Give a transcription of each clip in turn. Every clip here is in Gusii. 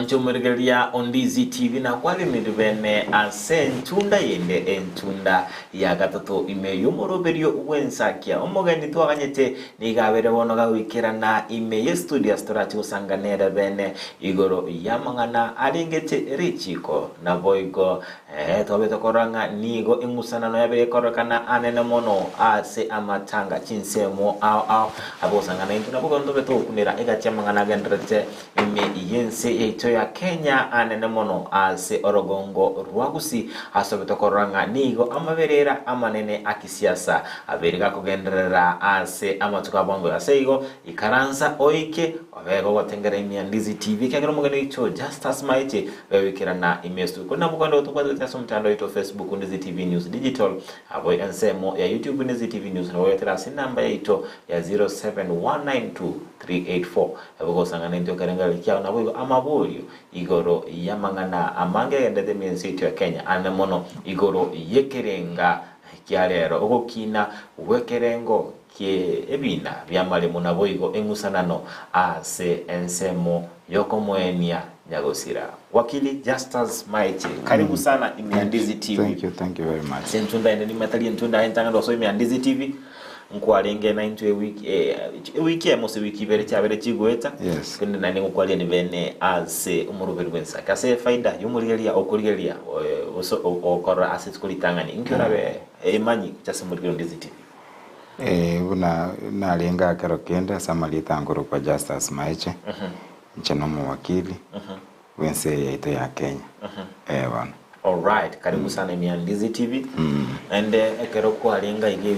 Mwanche omorigereria o Ndizi TV nakwagenire bene ase entunda yende entunda ya gatato ime y'omoroberio bw'ensakia. Omogeni twaganyete nigo abere bono gagoikerana ime ye studio ase torache gosanga nere bene igoro y'amang'ana arengete richiko. Naboigo Ee, twabete korora ng'a nigo eng'usanano yabeire ekororekana anene mono ase amatanga chinsemo ao ao abogosangana intwe nabo igo ntobe togokunera egati y'amang'ana agendererete ime y'ense yaito ya Kenya anene mono ase orogongo rwa Gusii ase tobete korora ng'a nigo amaberera amanene a kisiasa abeire gakogenderera ase amatuko a bwango ase igo ikaransa oike Obe gogotengera ime ya Ndizi TV ekiagera omogeni oito Justus Maete begoikerana ime yesu. Korende nabo kogenda gotobwata gochia ase omotandao oito o Facebook Ndizi TV News Digital abo ensemo ya YouTube Ndizi TV News nabo goetera ase enamba yaito ya 07192384 ebe gosang'ana intwe ekerengererio kiao naboigo amaborio igoro y'amang'ana amange agenderete ime y'ense yaito ya Kenya ane mono igoro y'ekerenga kia rero ogokina gw'ekerengo ki'ebiina bi'amaremo naboigo eng'usanano ase ensemo y'okomoenia nyagosira. Wakili Justus Maeche, karibu sana ime ya Ndizi TV. Thank you, thank you very much. Ase entunda ende nimetari tari entunda aye entang'ani gosoa ime ya Ndizi TV nkwarenge naintwe ewiki eh, ewiki emo ase ewiki ibere chiabere chigoeta Yes. kende naende ngokwaria bene ase omoroberi bw'ensake ase efaida y'omorigereria okorigereria eh, gose okorora ase rituko ritang'ani inki orabe emanyi gocha ase omorigereria o Ndizi TV. Ee, buna narenge akero kende ase amarieta ankorokwa Justus Maeche, inche nomowakili bw'ense eye yaito ya Kenya. Ee bono. Alright, karibu sana ime ya Ndizi TV. Naende ekero kwarenge iga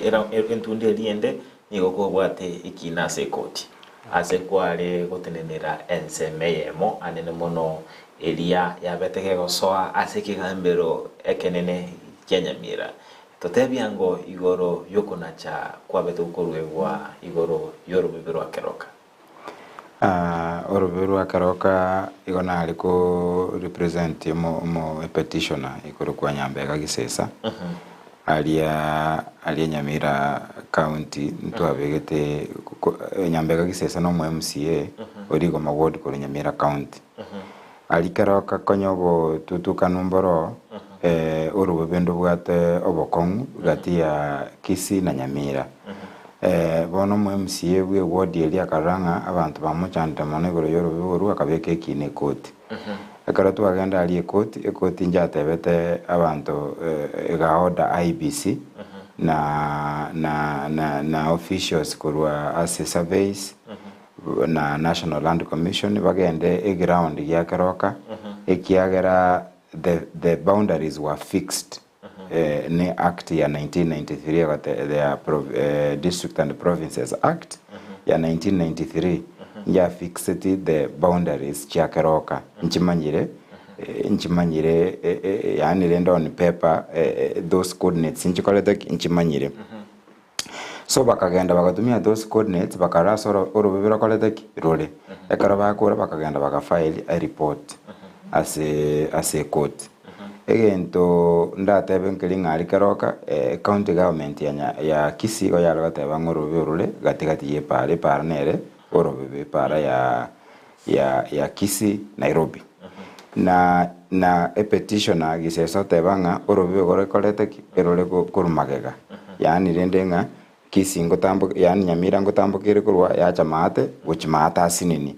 era entunda eria ende nigo kwabwate ekina ase ekoti. Ase kware gotenenera ensemo eyemo anene mono eria yabete kegosoa ase ekegambero ekenene kia Nyamira. Totebia ngo igoro y'okonacha kwabete gokoruegwa igoro y'orobebe rwa keroka. Orobebe rwa keroka igo nare ko represent omo omo petitioner ikorokwa Nyambega Gisesa aria aria Nyamira county ntwabegete Nyambega Gisesa na omo MCA oria Igoma ward korwa Nyamira county. Aria keroka konya obotutukanu mboro orobebe ndobwate obokong'u gati ya Kisii na Nyamira. Bono omo MCA bwe eward eria akarora ng'a abanto bamochandire mono igoro y'orobebe orwo akabeka ekiina ekoti. Ekero twagenda aria ekoti, ekoti njatebete abanto ega order IEBC na na na officials korwa ase surveys na National Land Commission bagende eground gia keroka ekiagera the the boundaries were fixed ne act ya 1993 egote the District and Provinces Act ya 1993 ya fixed the boundaries chia keroka nchimanyire nchimanyire yaani rende on paper those coordinates nchikorete ki nchimanyire. So bakagenda bagatumia those coordinates bakarora ase oro orobebe rokorete ki? Rore. Ekero bakora bakagenda baga file a report ase ase ecourt. Egento ndatebe nkeri ng'a aria keroka county government ya nya ya Kisii igo yare goteba ng'a orobebe orore gati gati ya epaara, epaara nere orobebe epaara ya ya ya Kisii Nairobi. Na na epetitioner gisesa oteba ng'a orobebe igo rokorete ki? Erore korwa magega. Yaani rende ng'a Kisii ngotamboke yaani Nyamira ngotambokere korwa yacha maate gochia maate asinini.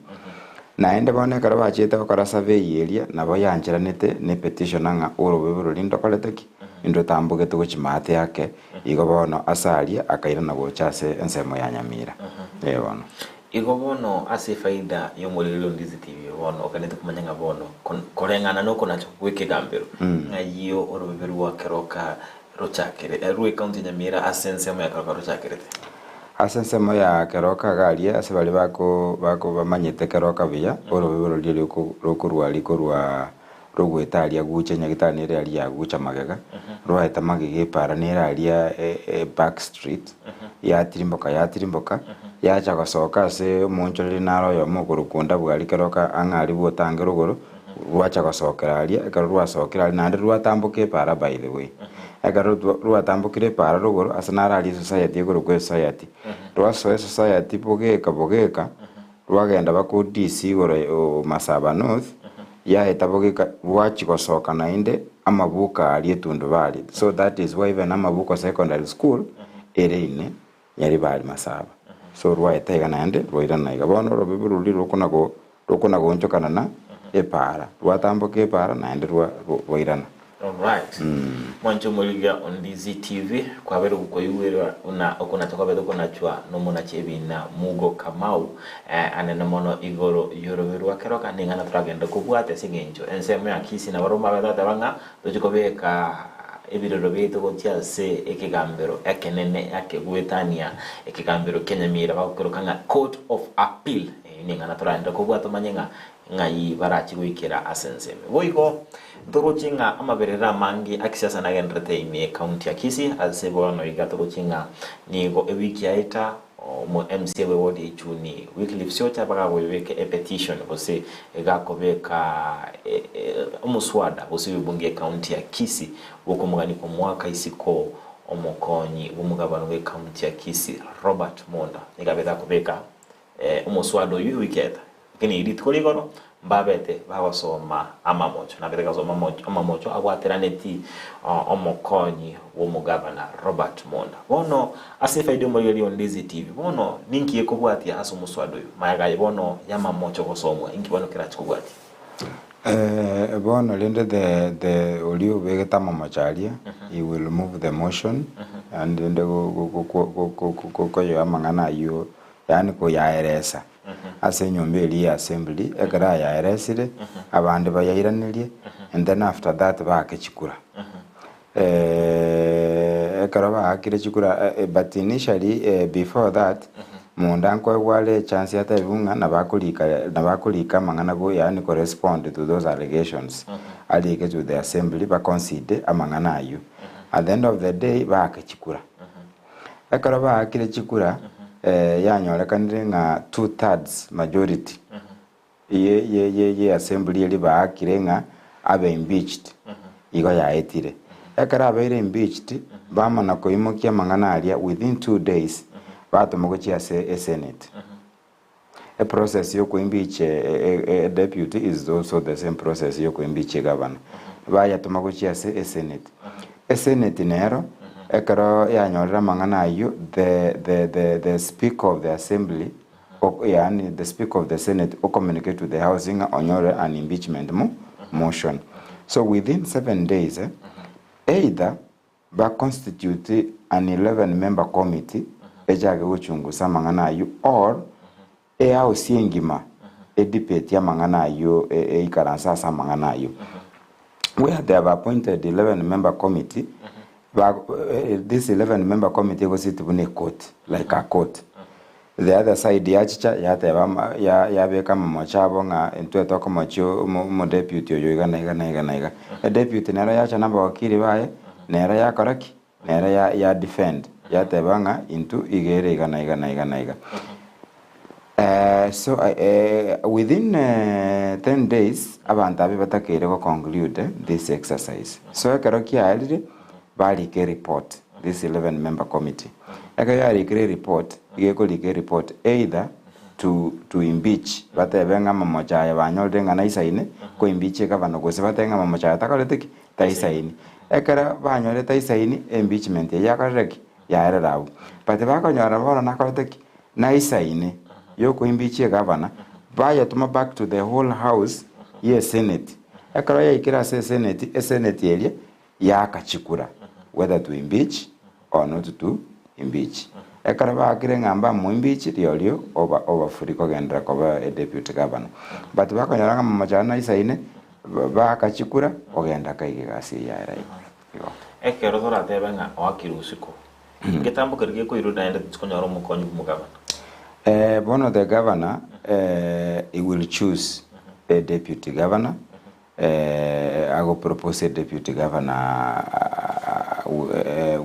Naende bono ekero bachiete gokora survey eria nabo yancheranete na epetitioner ng'a orobebe roria ndokorete ki? Ndotambogete gochia maate ake, igo bono ase aria akairana gocha ase ensemo ya Nyamira. Ee bono. Igo bono ase efaida y'omoriri o Ndizi TV bono okanete komanya ng'a bono koreng'ana nokonacha gw'ekegambero ng'ayio orobebe rwa Keroka rochakere rwe county ya Nyamira ase ensemo ya Keroka rochakerete. Ase ensemo ya Keroka iga aria ase baria bako bako bamanyete Keroka buya orobebe roria roko rokorwa aria korwa Rogoeta aria gucha nyagetari nere aria yagucha magega, rwaeta magega epara nere aria back street, yatirimboka yatirimboka, yacha gosoka ase omoonchoreri naro oyomo okorokwa ondabu aria ekero ka ang'e aria bwotange rogoro, rwacha gosokera aria, ekero rwasokire aria naende rwatamboka epara by the way. Ekero rwatambokire epara rogoro ase naro aria esociety ekorokwa esociety, rwasoa esociety bogeka bogeka. Rwagenda baka ODC igoro o Masaba North, yaeta bogeka bwachia gosoka naende amabuko aria etundubari. So that is why even Amabuko Secondary School ere ime Nyaribari Masaba. So rwaeta iga naende rwairana iga. Bono orobebe roria rokona go rokona goonchokana na epaara, rwatamboka epaara naende rwa rwairana. Alright. Mwanche omorigia Ondizi TV kwabere gokoigwera buna okonacha kwabete okonachwa nomonachi ebina Mugo Kamau eh, anene mono igoro yorobe rwa keroka ning'ana toragende kobwate ase eng'encho ensemo ya Kisii nabarobwo mbabete bateba ng'a tochi kobeka ebirero biaito gochia ase ekegambero ekenene akegoetania ekegambero kia Nyamira bagokeroka ng'a Court of Appeal. Eyio ning'ana toragende kobwata omanye ng'a Ng'ai barache goikera ase ense ime? Boigo ntoroche ng'a amaberero amange a kisiasa nagendererete ime y'ecounty ya Kisii, ase bono iga toroche ng'a nigo ewiki yaeta omo MCA bwe ward ya Ichuni Wycliffe Siocha bagagoyobeka epetition gose egakobeka omoswada gose ebunge y'ecounty ya Kisii bwokomogania komoaka isiko omokonyi bw'omogabana bw'ecounty ya Kisii Robert Monda nigo abete akobeka Omoswada oyio ewiki yaeta, lakini rituko rigoro mbabete bagosoma amamocho, nabete gasoma amamocho abwateraneti omokonyi bw'omogavana Robert Monda. Bono ase efaida y'omorigereria o Ndizi TV, bono ninki gekobwatia ase omoswada oyo? Magega aye bono y'amamocho gosomwa, inki bono kerache kobwatia? Bono rende the the oria obegete amamocho aria, he will move the motion, yaani rende koyoa amang'ana ayio yaani koyaeresa ase enyomba eria ya assembly, ekero ayaeresire, abande bayairanerie, and then after that baake chikura. Ekero baakire chikura but initially before that, monda nkoegwa are echance atebiwe ng'a nabo akorika nabo akorika amang'ana go yaani ko respond to those allegations, arike to the assembly ba consider amang'ana aywo. At the end of the day baake chikura. Ekero baakire chikura, yanyorekanire ng'a two thirds majority ye ye ye ye assembly eria baakire ng'a abe impeached, igo yaetire. Ekero abeire impeached, bamana koimokia amang'ana aria within 2 days, batoma gochia ase esenate. Eprocess ya okoimpeach e deputy is also the same process ya okoimpeach egavana. Bayatoma gochia ase esenate. Esenate nero, ekero yanyorire amang'ana ayio, the the the the speaker of the assembly, yaani the speaker of the senate o communicate to the house ng'a onyore an impeachment mo motion. So within 7 days, either ba constitute an 11 member committee echake gochungusa amang'ana ayio or ehouse engima edebate amang'ana ayio eikaranse ase amang'ana ayio. Where they have appointed 11 member committee, ba this 11 member committee egositi buna ecourt, like a court. The other side yachicha yateba ama yabeka amamocho abo ng'a intwe tokomochia omodeputy oyo iga na iga na iga na iga. Edeputy nero yacha na abawakili baye, nere yakora ki? Nere ya ya defend, yateba ng'a intwe iga ere iga na iga na iga na iga. So within 10 days abanto abwo batakeire go conclude this exercise. So ekero kiarire, barika ereport, this 11 member committee. Ekero yarikire ereport, iga ekorika ereport either to to impeach, batebe ng'a amamocho aya banyorire ng'a naisaine, ko impeach egavana gose batebe ng'a amamocho aya takoreti ki? Taisaini. Ekero banyorire taisaini, impeachment eyio yakorire ki? Yaerera abwo. But bakonyora bono nakorete ki? Naisaine, yokoimpeach egavana, bayetoma back to the whole house ye esenate. Ekero yaikire ase esenate, esenate eria yaaka chikura whether to impeach or not to impeach. Ekero baakire ng'a mbamoimpeach rirorio oba oba free kogenderera koba e deputy governor. But bakonyora ng'a momochano naisaine, baaka chikura, ogenda akaiga egasi eye yaera igo. Igo. Ekero toratebe ng'a oakire usiku, ngetambo keria gekoirwa naende tochikonyora omokonyi bw'omogabana. Bono the governor he will choose a deputy governor, ago propose a deputy governor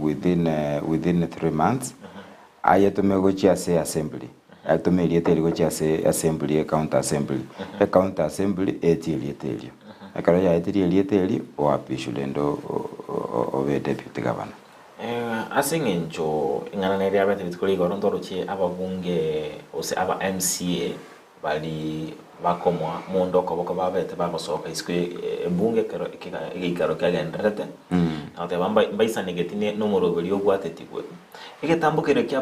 within within 3 months, ayetome gochia ase assembly, atome erieta erio gochia ase assembly, ecounty assembly, ecounty assembly etie erieta erio. Ekero yaetirie erieta erio, oapishwe rende obe deputy governor. Ase eng'encho ing'ana nere yabete rituko rigoro ntoroche ababunge gose aba MCA. Bari bakomoa monto okoboko babete bagosoka isiko ebunge ekero egeikaro kiagendererete, na goteba mbaisanegeti nomoroberi obwatetigwe. Egetambo keria kia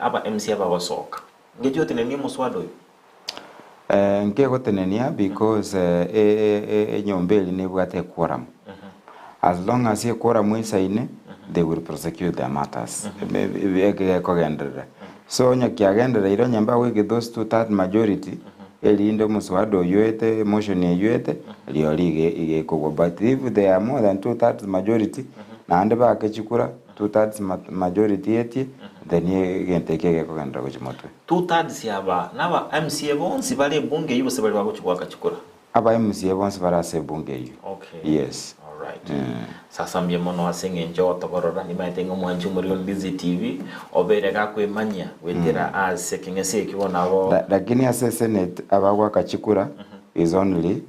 aba MC abagosoka, ngechi gotenenia omoswada oyo? Nkegotenenia because enyomba eria nebwate equorum. As long as equorum eisaine, they will prosecute their matters. Egekogenderera. So onye kiagendereire onye mbagoike those two third majority, erinde omoswada oyio oete, emotion eyio oete, rirorio iga iga ekogwa. But if they are more than two thirds majority, naende baake chikura, two thirds majority etie, then egento ekio egekogenderera gochia motwe. Two thirds aba naba MCA bonsi bare ebunge eyio gose baria bagochia goaka chikura? Aba MCA bonsi bare ase ebunge eyio. Okay. Yes. Alright. Sasa mbuya mono ase eng'encho ogotokorora, nimaete ng'a omwanchi omoriri o Ndizi TV obeire gakwemanyia goetera ase ekeng'ese ekio bono abo. La- Lakini ase senate abagoaka chikura is only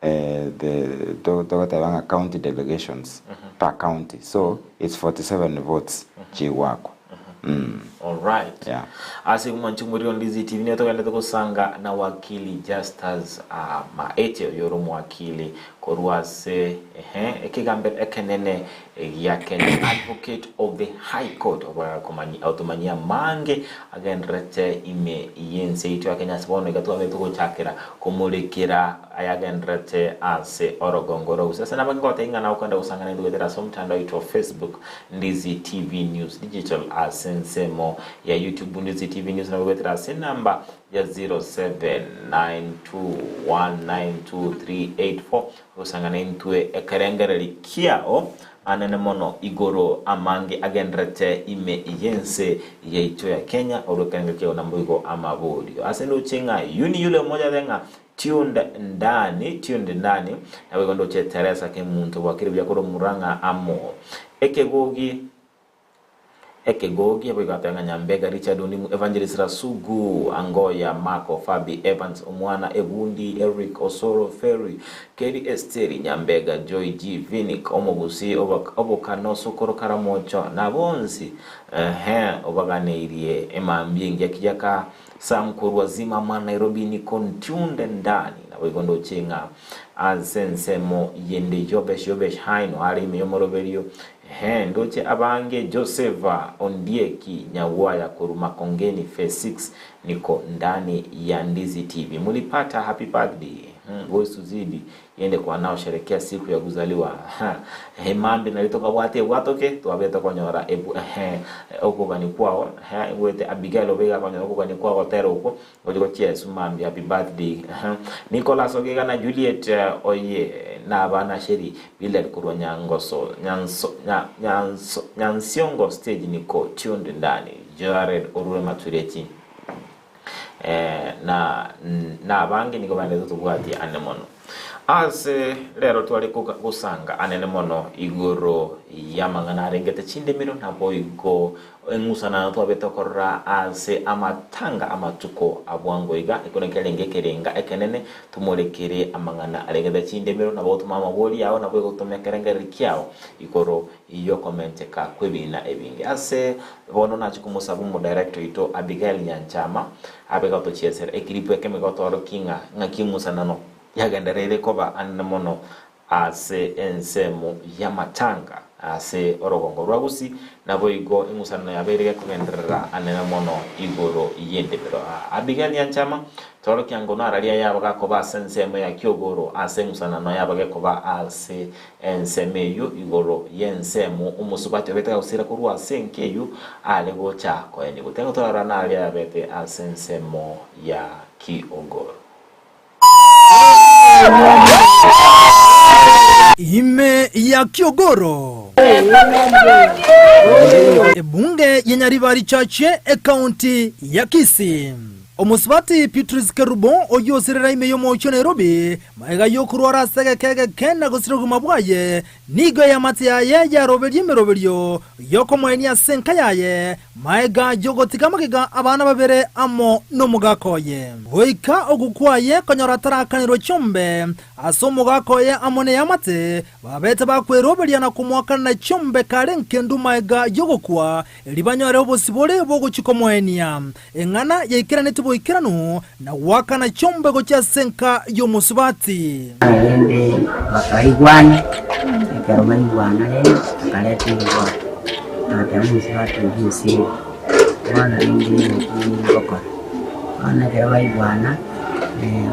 eh, the to- togoteba ng'a county delegations per county so it's 47 votes chigwakwa. Mm. Alright. Yeah. Ase omwanchi omoriri o Ndizi TV nigo togenderete gosanga na wakili Justus ah, Maete oyo ore omwakili Korwa ase ehe ekegambero ekenene gia Kenya, Advocate of the High Court, otomanyia amange agendererete ime y'ense yaito ya Kenya ase bono iga twabete gochakera komorekera ayagendererete ase orogongo rwa Gusii. Ase nabo ngotebia ng'a nabo okogenda gosangana intwe goetera ase omotandao oito wa Facebook, Ndizi TV News Digital, ase ensemo ya YouTube, Ndizi TV News, nabo goetera ase enamba ya 0792192384 gosangana intwe ekerengereri kiao anene mono igoro amange agenderete ime y'ense yaito ya Kenya orwe ekerengereri kiao naboigo amaborio ase ndoche ng'a yuni yule omoja abe ng'a tuned ndani tuned ndani naboigo ndoche Teresa Kemunto bwakire buya korwa Murang'a amo ekegogi Ekegogi boigo ateba ng'a Nyambega Richard Ondimu, Evangelist Rasugu, Angoya Marco, Fabi Evans, Omwana Ebundi, Eric Osoro, Ferry, Kelly Esteri, Nyambega Joy G, Vinic, Omogusii, Obokano, Sokoro Karamocho, na bonsi ehe obaganeirie emambia engiya kiyaka Sam korwa Zimmerman Nairobi niko ntunde ndani naboigo ndoche ng'a ase ensemo yende Yobesh Yobesh Haino are ime y'omoroberio Ehe, ndoche abange Josepha Ondieki Nyagwaya korwa Makongeni Phase 6 niko ndani ya Ndizi TV. Mulipata happy birthday. Hmm, voice tuzidi yende kwa nao sherekea siku ya kuzaliwa. Ha, ehe, mambi nari tokabwate ebwatoke twabete konyora ebu ehe okogani kwao ehe gwete Abigail obega konyora okogani kwao gotera okwo Gochia gochia mambia happy birthday Nicholas Ogega na Juliet oye na abana Sherry Billard korwa Nyangoso Nyanso nya Nyanso Nyansiongo stage niko tuned ndani Jared orure Matureti eh, na na abange nigo baendete tobwati ane mono ase rero tware gosanga anene mono igoro y'amang'ana arengete chindemero naboigo Eng'usanano twabete korora ase amatanga amatuko a bwango iga, ekio nakio kiarenge ekerenga ekenene, tomorekere amang'ana aregete chindemero, nabo gotoma amabori ao, nabo egotoma ekerengererio kiao igoro y'okomenteka kw'ebiina ebinge. Ase bono nachia komosaba omodirector oito Abigail Nyanchama abe gotochiesera ekiripu ekemo egotorokia ng'a ng'aki eng'usanano yagendereire koba anene mono Ase ensemo y'amatanga ase orogongo rwa Gusii, naboigo eng'usanano yabeire gekogenderera anene mono igoro y'endemero. Abigail Nyanchama, torokia ngono araria yaba gakoba ase ensemo ya Kiogoro ase eng'usanano yaba gekoba ase ensemo eyio igoro y'ensemo omosubati obete gagosira korwa ase enka eyio are gocha koenigwa. Tiga torarora naria yabete ase ensemo ya Kiogoro. Ime ya Kiogoro. Ebunge ye Nyaribari Chache ekaunti ya Kisii. Omosubati Beatrice Kerubo oyio osirera ime y'omochie o Nairobi magega y'okorwara ase egeka egeke na gosira obogima bwaye Nigo eamate yaye yaroberie emeroberio y'okomoenia ase enka yaye, magega y'ogotiga amagega abana babere amo nomogaka oye. Goika ogokwa kwaye konyora atarakanerwa chiombe ase omogaka oye amo neamate, babete bakweroberia na komoakanera. goakana chiombe kare enkendu magega y'ogokwa, erio banyore obosibore bogochia komoenia. Eng'ana yaikeranetie boikeranu na goakana chiombe gochia ase enka y'omosubati. Rende bakaigwana, ekero baigwana rende bakareta erigoro, bagateba omosubati oyio osire, bono rende naki ngokora. Bono ekero baigwana,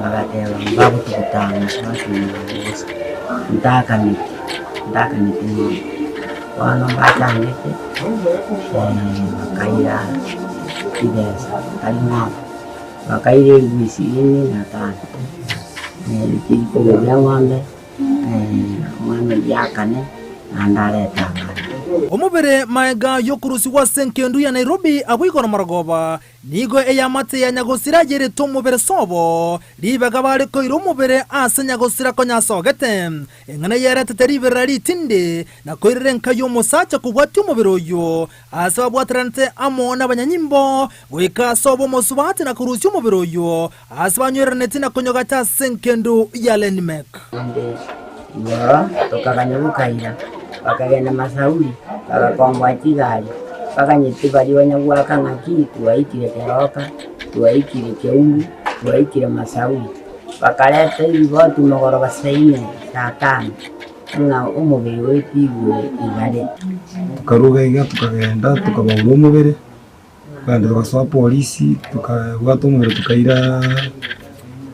bagateba mbagotuguta omosubati oyo bosa, ntakaneti, ntakaneti ng'ombe. Bono mbachangete, bakaira chibesa tari ng'ombe, bakaira elifu ishirini na tano, chikoboria ng'ombe, omwana oyio akane, naende arete abana. Omobere maega y'okorusigwa ase engendu ya Nairobi abwo igoro marogoba, Nigo eamate ya nyagosira yerete omobere sobo, ribaga bare koira omobere ase nyagosira konya asogete. Eng'ana yeretete riberera ritindi, na koirera enka y'omosacha kobwatia omobere oyio, aase babwateranete amo nabanyanyimbo, goika ase obo omosubati na korusia omobere oyio, aase banywereraneti na konyogacha ase engendu ya Lenmek. Naende igoro tokaganya bokaira, bakagenda Masauri, bagakomboa chigari, baganyete baria banyagoaka ng'aki twaikire Keroka, twaikire Keumbu, twaikire Masauri. Bakareta eriboti mogoroba saa ine, saa tano, ng'a omobere oetigwe igare. Tokaruga iga tokagenda tokabaura omobere, tokagenda togasoa polisi, tokabwata omobere tokaira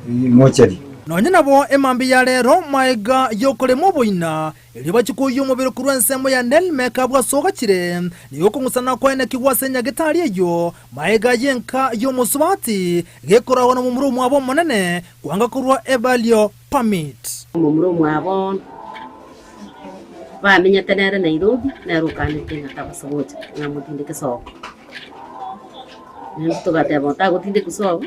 mochari. Nonya nabo emambia ya rero maega y'okorema oboina, erio bachie koiyia omobere korwa ensemo ya Nelmeka abwo ase ogachire, nigo okong'usana kwaenekigwa ase enyagetari eyio, maega y'enka y'omosubati, gekoragwa nomomura omwabo omonene, kwanga korwa ebalio permit. Omomura omwabo bamenyete nere Nairobi, nere okanete ng'a tabasa gocha ng'a motindeke sobo. Naende togateba otagotindekwa sobo,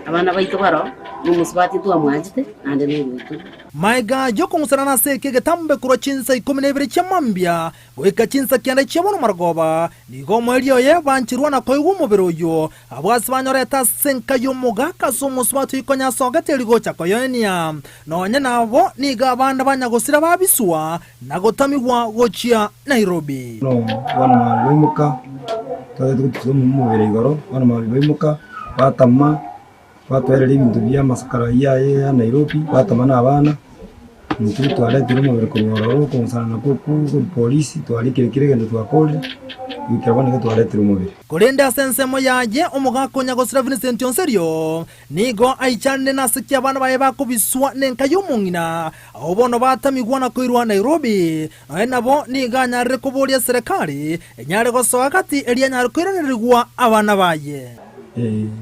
abana baito baroo, na omosubati ntwamwanchete, naende na oyoito. Maega y'okong'usanana ase eke egetambe korwa chinsa ikomi na ibere chia mambia goika chinsa kianda chia bono marogoba, nigo omoerio oye bancherwa na koigwa omobere oyio, abwo ase banyorete ase enka y'omogaka ase omosubati oyio konya asogete erio gocha koyoenia. Nonya nabo nigo abande banyagosira babiswa na gotamigwa gochia Nairobi. Bono bono mambia baimoka, twagete gotusa omobere igoro, bono mambia baimoka, batama, batwereria ebinto bia amasakara ayio aye ya Nairobi, batama na abana, intwe twaretire omobere korwa ororo, okong'usana nakwo okwo korwa polisi, twarikire kera egento twakorire, goikera bono iga twaretire omobere. Korende ase ensemo yaye omogaka o nyagosira Vincent Onserio Nigo aichanire nase ki abana baye bakobiswa nenka y'omong'ina, abwo bono batamigwa na koirwa Nairobi. Nonya nabo nigo anyarire koboria eserekari enyare gosoa gati erio anyare koiranerigwa abana baye.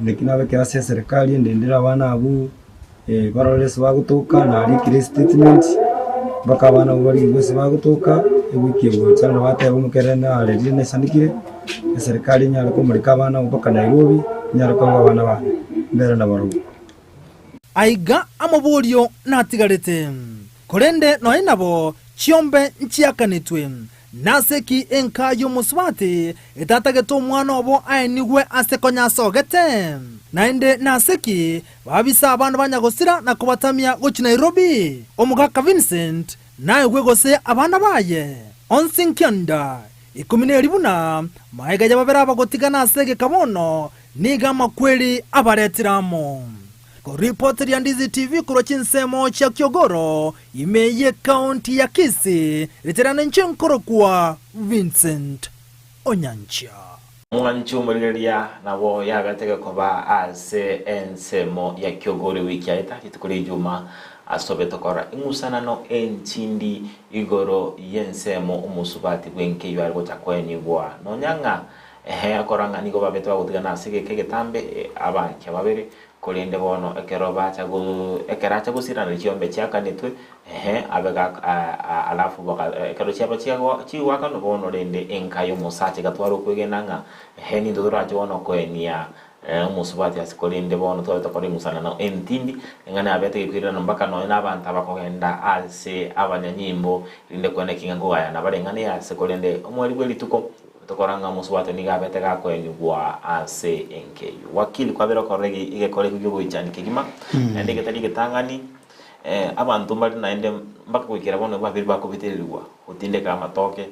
Naki nabekire ase eserekari endendere abana abwo barore ase bagotoka, narikire estatement mpaka abana abwo barigwe ase bagotoka, ewiki egocha nabo bateba omokere narerire nasanikire. Eserikari enyare komoreka abana abwo mpaka Nairobi, enyare koegwa abana bane, mbere nabarobwo. Aiga amoborio natigarete, korende nonya nabo chiombe nchiakanetwe. Nase ki enka y'omosubati etatagete omwana obo aenigwe ase konya asogete? Naende nase ki babisa abana ba nyagosira na kobatamia gochia Nairobi? Omogaka Vincent naegwe gose abana baye? Onsi nkianda Ikomi neri buna magega y'ababere abagotigana ase egeka bono, nigo amakweri abaretire amo. Koripoti ria Ndizi TV korwa chinsemo chia Kiogoro, ime y'ekaunti ya Kisii, riterana inche nkorokwa Vincent Onyancha. Omwanchi omorigereria nabo yabete gekoba ase ensemo ya Kiogoro ewiki yaeta rituko ria Ijuma asobe tokora ing'usanano entindi Igoro y'ensemo omosubati bw'enkeyo are gocha koenigwa, nonya ng'a ehe akora ng'a nigo babete bagotigana ase egeka egetambe abanchia babere, korende bono ekero bacha go ekero acha gosirana chiombe chiakanetwe, ehe abe gak alafu baka ekero chiaba chiago chigoakanwa bono rende enka y'omosacha egatwara okwegena ng'a ehe ninto torache bono koenia Omosubati ase korende bono tware tokora eng'usanano entindi, eng'ana yabete gekoirerana mpaka nonya nabanto abakogenda ase abanyanyimbo, erinde kwene ki ng'a nkogayana bare eng'ana eye ase korende omweri bwe rituko tokora ng'a omosubati nigo abete gakoenigwa ase enka eyio. Wakili kwabera okorora egekora ekio kiogoichania kegima, naende getari egetang'ani. Abanto mbare naende mpaka goikera bono babere bakobetererigwa gotindeka amatoke,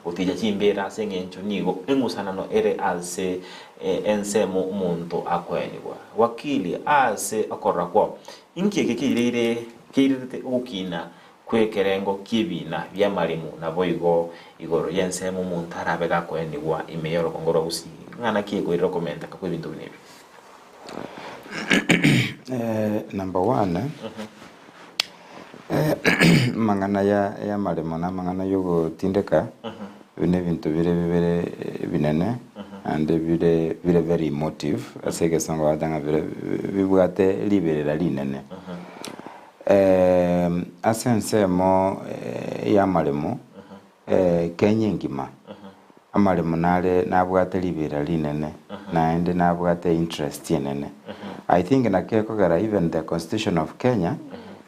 goticha chimbeera ase engencho nigo eng'usanano ere ase ensemo omonto akoenigwa. Wakili, ase okorora kwao, inki eke keireire keirerete ogokina kw'ekerengo ki'ebiina bi'amaremo naboigo igoro y'ensemo omonto arabe gakoenigwa ime y'orogongo rwa Gusii? Ng'ana ki ekoirera okomenteka kw'ebinto buna ebi? Number one, amang'ana ya y'amaremo na amang'ana ya ogotindeka, ebi na ebinto bire bibere ebinene, naende bire bire very emotive, ase egesongo bagoteba ng'a bire bibwate riberera rinene. Ase ensemo y'amaremo, Kenya engima, amaremo nare nabwate riberera rinene naende nabwate interest enene. I think naki ekogera even the constitution of Kenya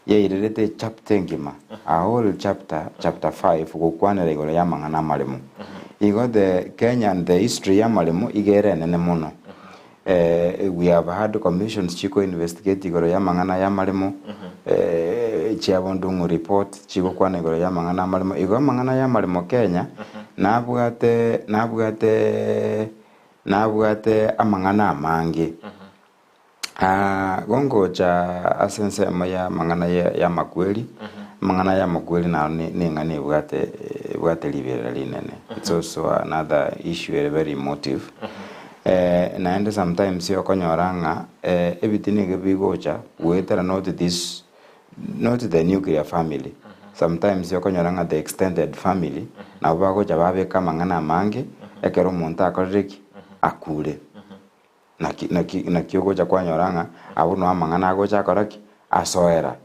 yairerete echapter engima, a whole chapter, chapter 5 gokwanera igoro y'amang'ana amaremo. Igo the Kenya and the history y'amaremo iga ere enene mono. We have had commissions chiko investigate igoro y'amang'ana y'amaremo, chiabo Ndung'u report chigokwana igoro y'amang'ana amaremo. Igo amang'ana y'amaremo Kenya nabwate nabwate nabwate amang'ana amange. Gongocha ase ensemo y'amang'ana y'amakweri, amang'ana y'amakweri naro neng'ana ebwate ebwate riberera rinene. It's also another issue ere very emotive. Naende sometimes okonyora ng'a ebiti nigo bigocha goetera not this not the nuclear family, sometimes okonyora ng'a the extended family nabo bagocha babeka amang'ana amange ekero omonto akorire ki? Akure. Naki naki naki ogocha kwanyora ng'a abwo noo amang'ana agocha akora ki? Asoera.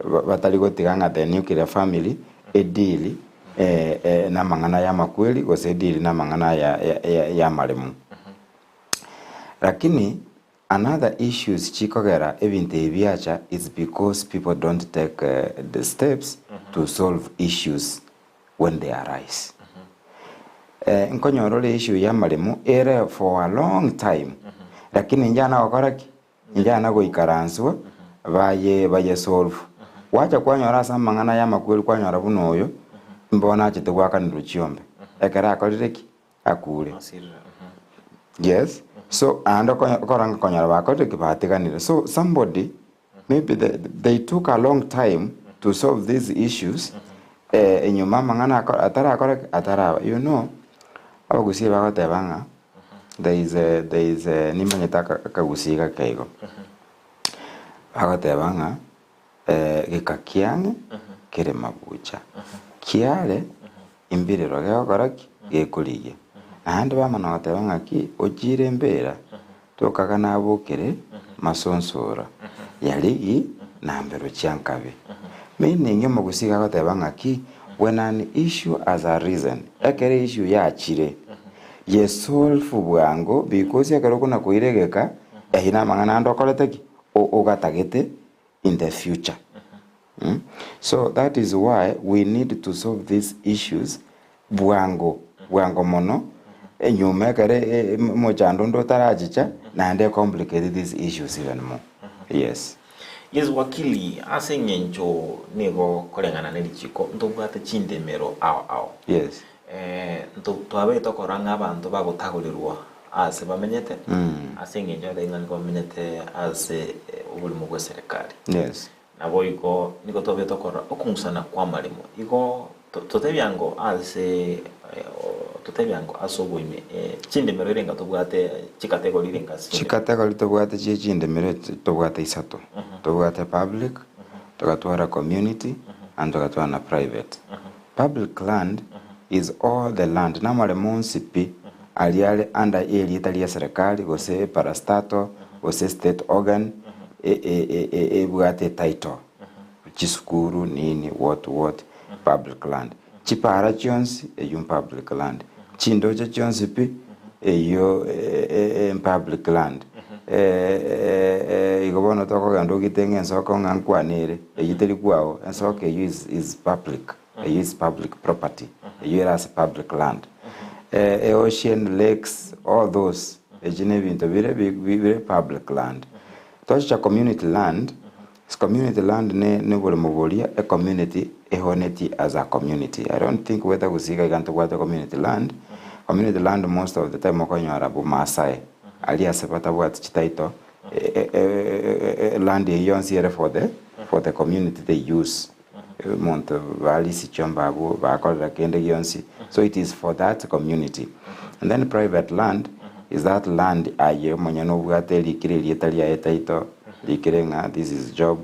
Batari gotiga ng'a the nuclear family edeal namang'ana y'amakweri gose edeal namang'ana aya y'amaremo. Lakini another issues chikogera ebinto ebi biacha is because people don't take the steps to solve issues when they arise. Nkonyora ore issue y'amaremo ere for a long time lakini inchana gokora ki? Inchana goikaranswa baye baye solve. Gwacha kwanyora ase amang'ana y'amakweri kwanyora buna oyo mbono achete goakanerwa chiombe ekero akorire ki? Akure. Yes, so naende okoranga konyora bakorire ki? Batiganire. So somebody maybe they, they took a long time to solve these issues eh, enyuma amang'ana atarakora ki? Ataraba. You know, abagusii bagoteba ng'a there is a, there is a, nimanyete akagusii gake igo. Bagoteba ng'a geka kiang'e kere mabucha, kiare imbirero gegokora ki? Gekorigia. Naende bamana goteba ng'aki, Ochiire embera, tokaga nabokere masonsora, yarigi na mbero chia nkabe. Meaning omogusii iga agoteba ng'aki, when an issue has arisen, ekero issue yachire, ye solve bwango because ekero okona koira egeka, eyio namang'ana ande okorete ki? Ogatagete in the future. So that is why we need to solve these issues bwango bwango mono enyuma ekere omochando onde otarachicha naende complicate these issues even more. Yes. Yes wakili, ase eng'encho nigo koreng'ana ne richiko ntobwate chindemero ao ao. Yes. Twabeire tokorora ng'a abanto bagotagorerwa aase bamenyete, ase engencho yabo ng'a nigo bamenyete ase oborimo bw'eserekari. Yes. Naboigo nigo twabeire tokorora okong'usana kw'amaremo. Igo totebie ango ase totebie ango ase oboime chindemero erenga tobwate chikategori erenga ase chindemero. Chikategori tobwate chie chindemero tobwate isato. Tobwate public, togatwara community, and togatwara na private. Public land is all the land, namaremo onsi pi aria are under erieta ria serikali gose parastatal gose state organ ebwate etitle, chisukuru nini what what public land. Chipara chionsi eyio mpublic land, chindoche chionsi pi eyio mpublic land. Igo bono tokogenda ogite ng'a ensoko ng'a nkwane ere, eyio teri kwao, ensoko eyio is is public, eyio is public property, eyio ere ase public land. Ocean, lakes, all those, echi na ebinto bire bire public land. Twachicha community land, Community land ne noboremo boria e community ehonetie as a community. I don't think whether gose iga iga ntobwate community land, community land most of the time okonyora bomaasai aria ase batabwati chititle land eyio yonsi ere for the for the community they use. Omonto barisia chiombe abwo bakorera kende gionsi so it is for that community. And then private land is that land aye omonyene obwate erikire erieta riaye title rikire ng'a this is Job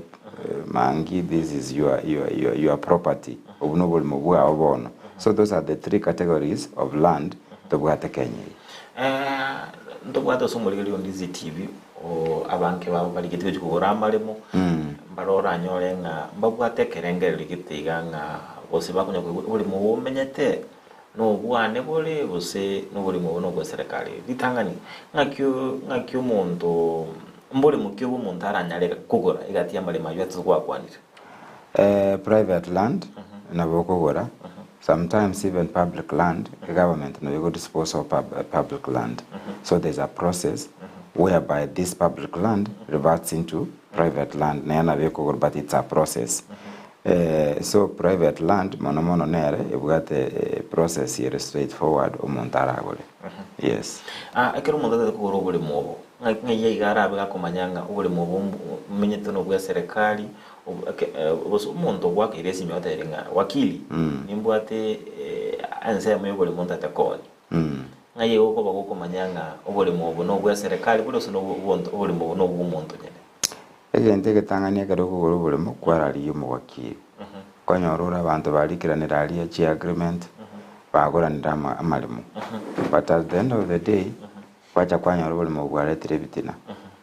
Mangi this is your your your your property obwo noborimo bwao bono. So those are the three categories of land tobwate Kenya eye. Ntobwate ase omorigereria o Ndizi TV oo abanke babo barigetie gochia kogora amaremo, mbare oranyore ng'a mbabwate ekerengererio gete iga ng'a gose bakonya koigwa oboremo obo omenyete nobwane bore gose noboremo obo nobwa eserekari. Ritang'ani, ng'aki ng'aki omonto mboremo ki obo omonto aranyare kogora egati y'amaremo aywo ase gwakwanire? Private land nabo okogora, sometimes even public land, egovernment nabo ego dispose of public land. So there is a process whereby this public land reverts into private land nere nabo ekogorwa but it's a process. So private land mono mono nere ebwate process ere straight forward omonto aragore. Yes. Ekero omonto atagete kogora oboremo obo, ng'ai iga arabe gakomanya ng'a oboremo obo mmenyete nobwa eserekari, Gose omonto ogwakeire esimi agotebirie ng'a wakili, nimbwate ensemo y'oboremo ntagete koonia. Ng'ai igo okoba gokomanya ng'a oboremo obo nobwa eserekari bore gose oboremo obo nobwa omonto nyene? Egento egetang'ani ekero okogora oboremo, kwararigia omowakili. Okonyora ore abanto barikeranire aria chiagreement, bagoranire amaremo. But at the end of the day, Gwacha kwanyora oborimo bwaretire ebitina.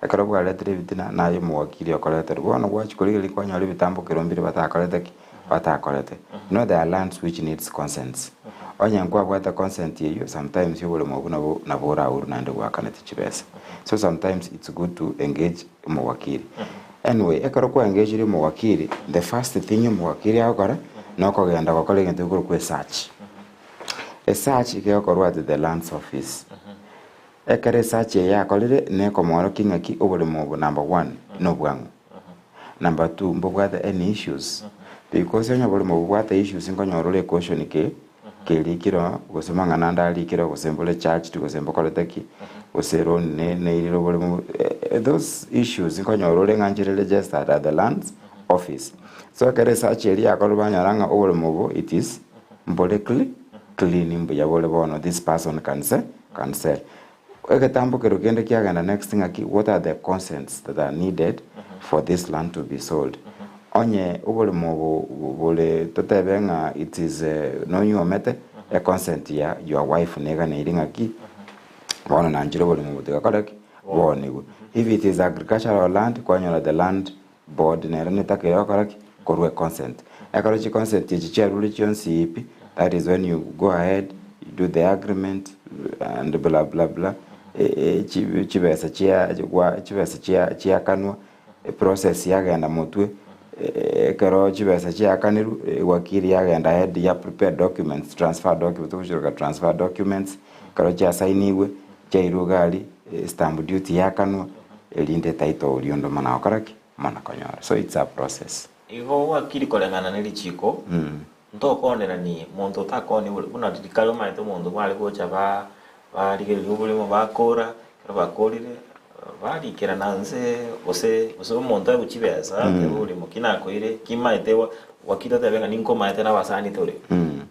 Ekero bwaretire ebitina, naye omowakili okoreterwa. Bono gwachia korigereria kwanyora ebitambokero mbire batakorete ki? Batakorete. You know there are lands which needs consents. Onye nkwabwate consent eyio, sometimes oboremo obwo nabo nabo oraurwe naende gwakaneti chibesa. So sometimes it's good to engage omowakili. Anyway, ekero kwa engagire omowakili, the first thing omowakili agokora, nokogenda gokora egento gekorokwa esearch. Esearch iga egokorwa at the lands office. Ekero esearch eye yakorire nekomoorokia ng'aki oboremo obo number one nobwang'u, number two mbobwate any issues because onye oboremo bobwate issues nkonyora ore ecaution ke kerikire oo gose mang'ana ande arikire oo gose mbore charged gose mbokorete ki gose loan ne neirire oboremo those issues nkonyora ore ng'a nchire registered at the lands office. So ekero esearch eria yakorire banyora ng'a oboremo obo it is Mbore clean mbuya bore bono this person can sell can sell. Egetambo kero kende kiagenda next ng'aki what are the consents that are needed for this land to be sold. Onye oboremo obo bore totebe ng'a it is nonyuomete e consent ya your wife neganeiri ng'aki bono nanchire oboremo obo tiga kore ki? Boonigwe. If it is agricultural land kwanyora the land Board nero netakeire gokora ki? Korwa econsent. Ekero chiconsent echi chiarure chionsi pi, that is when you go ahead, you do the agreement and bla bla bla, chibesa chia gwa chibesa chia chiakanwa, eprocess yagenda motwe, ekero chibesa chiakanirwe, ewakili yagenda ahead ya prepare documents, transfer documents, togochiroka transfer documents, ekero chiasainigwe, chiairwe iga aria, stamp duty yakanwa. Erinde etaito oria onde omana gokora ki? Omana konyora. So it's a process. Igo gwakiri koreng'ana ne richiko, ntokooneranie monto otakooni bore buna rikare omanyete omonto bare gocha ba barigereria oborimo bakora, ekero bakorire barikerana nse gose gose omonto aegwe chibesa atebe oborimo ki nakoire ki maete gwa gwakire otebe ng'a ninkomaete na abasani tore,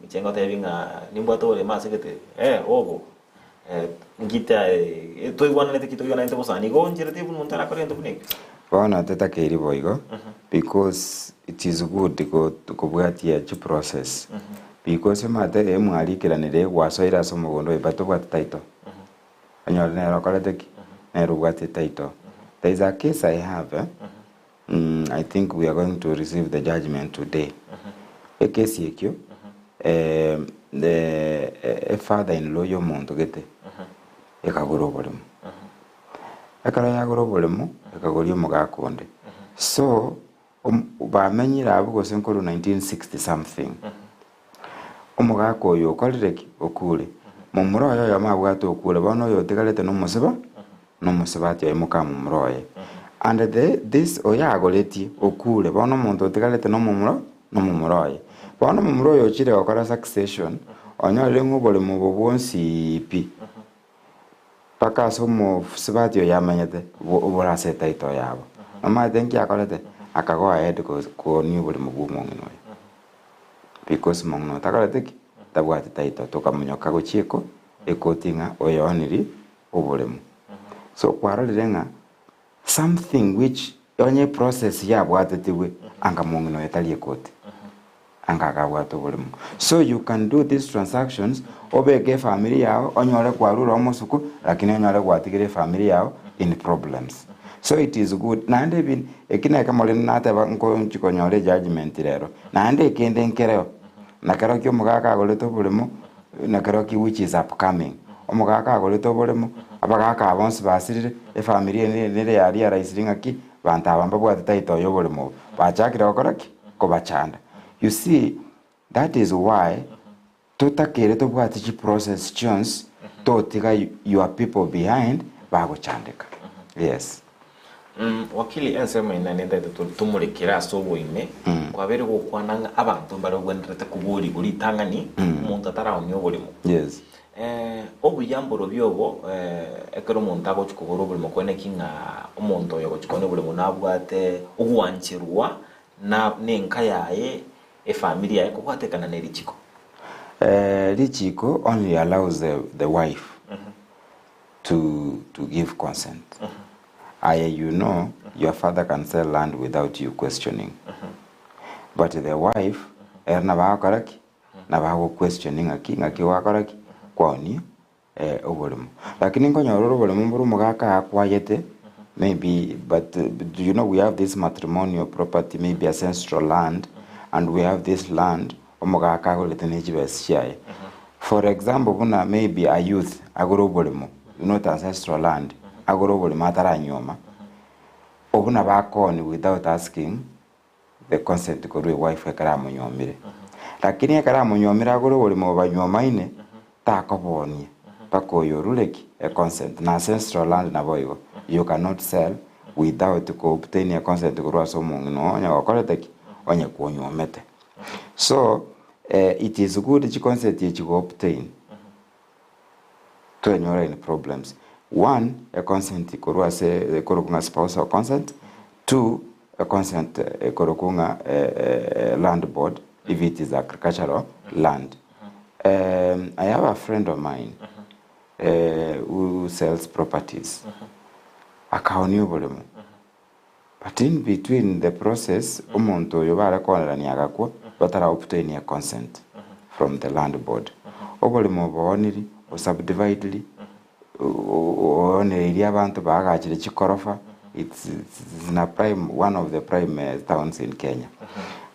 inche ngotebi ng'a nimbwate oboremo ase gete eh obo. Ngite aye, toigwananete ki toigwananete bosa, nigo oncherete buna omonto arakore egento buna ekio. Bono tetakeiri boigo because it is good kobwatia chiprocess because omanyete ee mwarikeranire gwasoire ase omogondo oyo but tobwati title onyore nere okorete ki? Nere obwate title. There is a case I have eh, I think we are going to receive the judgement today. Ekesi ekio the father in law y'omonto gete ekagora oboremo. Ekero yagora oboremo ekagoria omogaka onde. So bamenyire abwo gose nkorwa 1960 something. Omogaka oyo okorire ki? Okure. Momura oye oyomo abwate okure, bono oyo otigarete nomosiba, nomosubati oye moka momura oye. And the this oyo agoretie okure bono omonto otigarete nomomura nomomura oye. Bono omomura oyo ochire gokora succession onyorire ng'a oboremo obo bwonsi pi mpaka ase omosubati oyo amenyete bore ase etitle yabo. Nomanyete nki akorete? Aka go ahead koonia oboremo bwa omong'ina oyo because mong'ina oyo takorete ki? Tabwati title. Tokamonyoka gochia eko ekoti ng'a oyoonirie oboremo. So kwarorire ng'a something which onye eprocess yabwatetigwe anga mong'ina oyo tari ekoti, anga akabwate oboremo. So you can do these transactions obeke efamiri yao onyore kwarure omosuku lakini onyore gwatigire efamiri yao in problems. So it is good naende ebi eki nekemo rende nateba nkochi konyora ejudgement rero, naende ekende nkereo, nakerokio omogaka agorete oboremo Nakerokio which is upcoming. Omogaka agorete oboremo, abagaka aba bonsi basirire, efamiri eye nere ya realisire ng'aki, banto aba mbabwate title ya oboremo obo. Bachakire gokora ki? Kobachanda. You see, that is why totakeire tobwate chiprocess chionsi, totiga your people behind bagochandeka. Yes. Wakili, ensemo eye naende ntaete tomorekere ase oboime, kwabeire gokwana ng'a abanto mbare bagwenerete koborigwa ritang'ani omonto ataraonia oborimo. Yes. Obuya mborobio obo ekero omonto agochia kogora oborimo kwene ki ng'a omonto oyo ogochia koonia oborimo nabwate ogwancherwa na nenka yaye, efamiri yaye kobwatekana ne richiko. Richiko only allows the, the wife to to give consent aye you know your father can sell land without you questioning but the wife ere nabo agokora ki nabo ago question ng'aki ng'aki gwakora ki kwaonia eh, oboremo lakini nkonyora ore oboremo mbore omogaka akwayete maybe but do you know we have this matrimonial property maybe ancestral land and we have this land Omogaka agorete ne chibesa chiaye. For example buna maybe a youth agore oboremo, not ancestral land, agore oboremo ataranyuoma, obwo nabo akooni without asking the consent korwa ewife ekero amonyuomire. Lakini ekero amonyuomire agore oboremo banyuomaine, takoboonia mpaka oyo orure ki? Econsent. Na ancestral land naboigo, you cannot sell without ko obtain econsent korwa ase omong'ina oo onye gokorete ki? Onye kwonyuomete. So it is good chiconsent echi go obtain twenyora in problems. One, econsent korwa ase ekorokwa ng'a spousal consent, two, econsent ekorokwa ng'a land board if it is agricultural land. I have a friend of mine who sells properties, akaonia oboremo. But in between the process omonto oyo bare koonerania agakwa batara obtain a consent from the land board. Oboremo obooniri, osubdividiri, oonereirie abanto baagachire chikorofa, it's it's in a prime one of the prime towns in Kenya.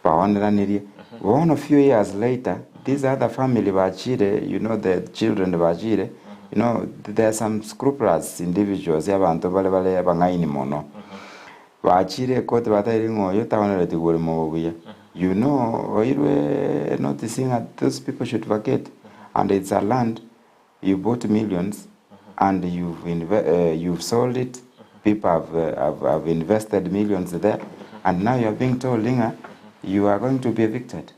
Baoneranirie, bono few years later this other family bachire you know the children bachire You know, there are some scrupulous individuals, abanto bare bare abang'aini mono. Bachire ekoti bataire ng'a oyo taonereti borimo obo buya. You know, oirwe notice ng'a those people should vacate and it's a land you bought millions and you've, inve you've sold it, people have, have, have invested millions there and now you are being told ng'a you are going to be evicted.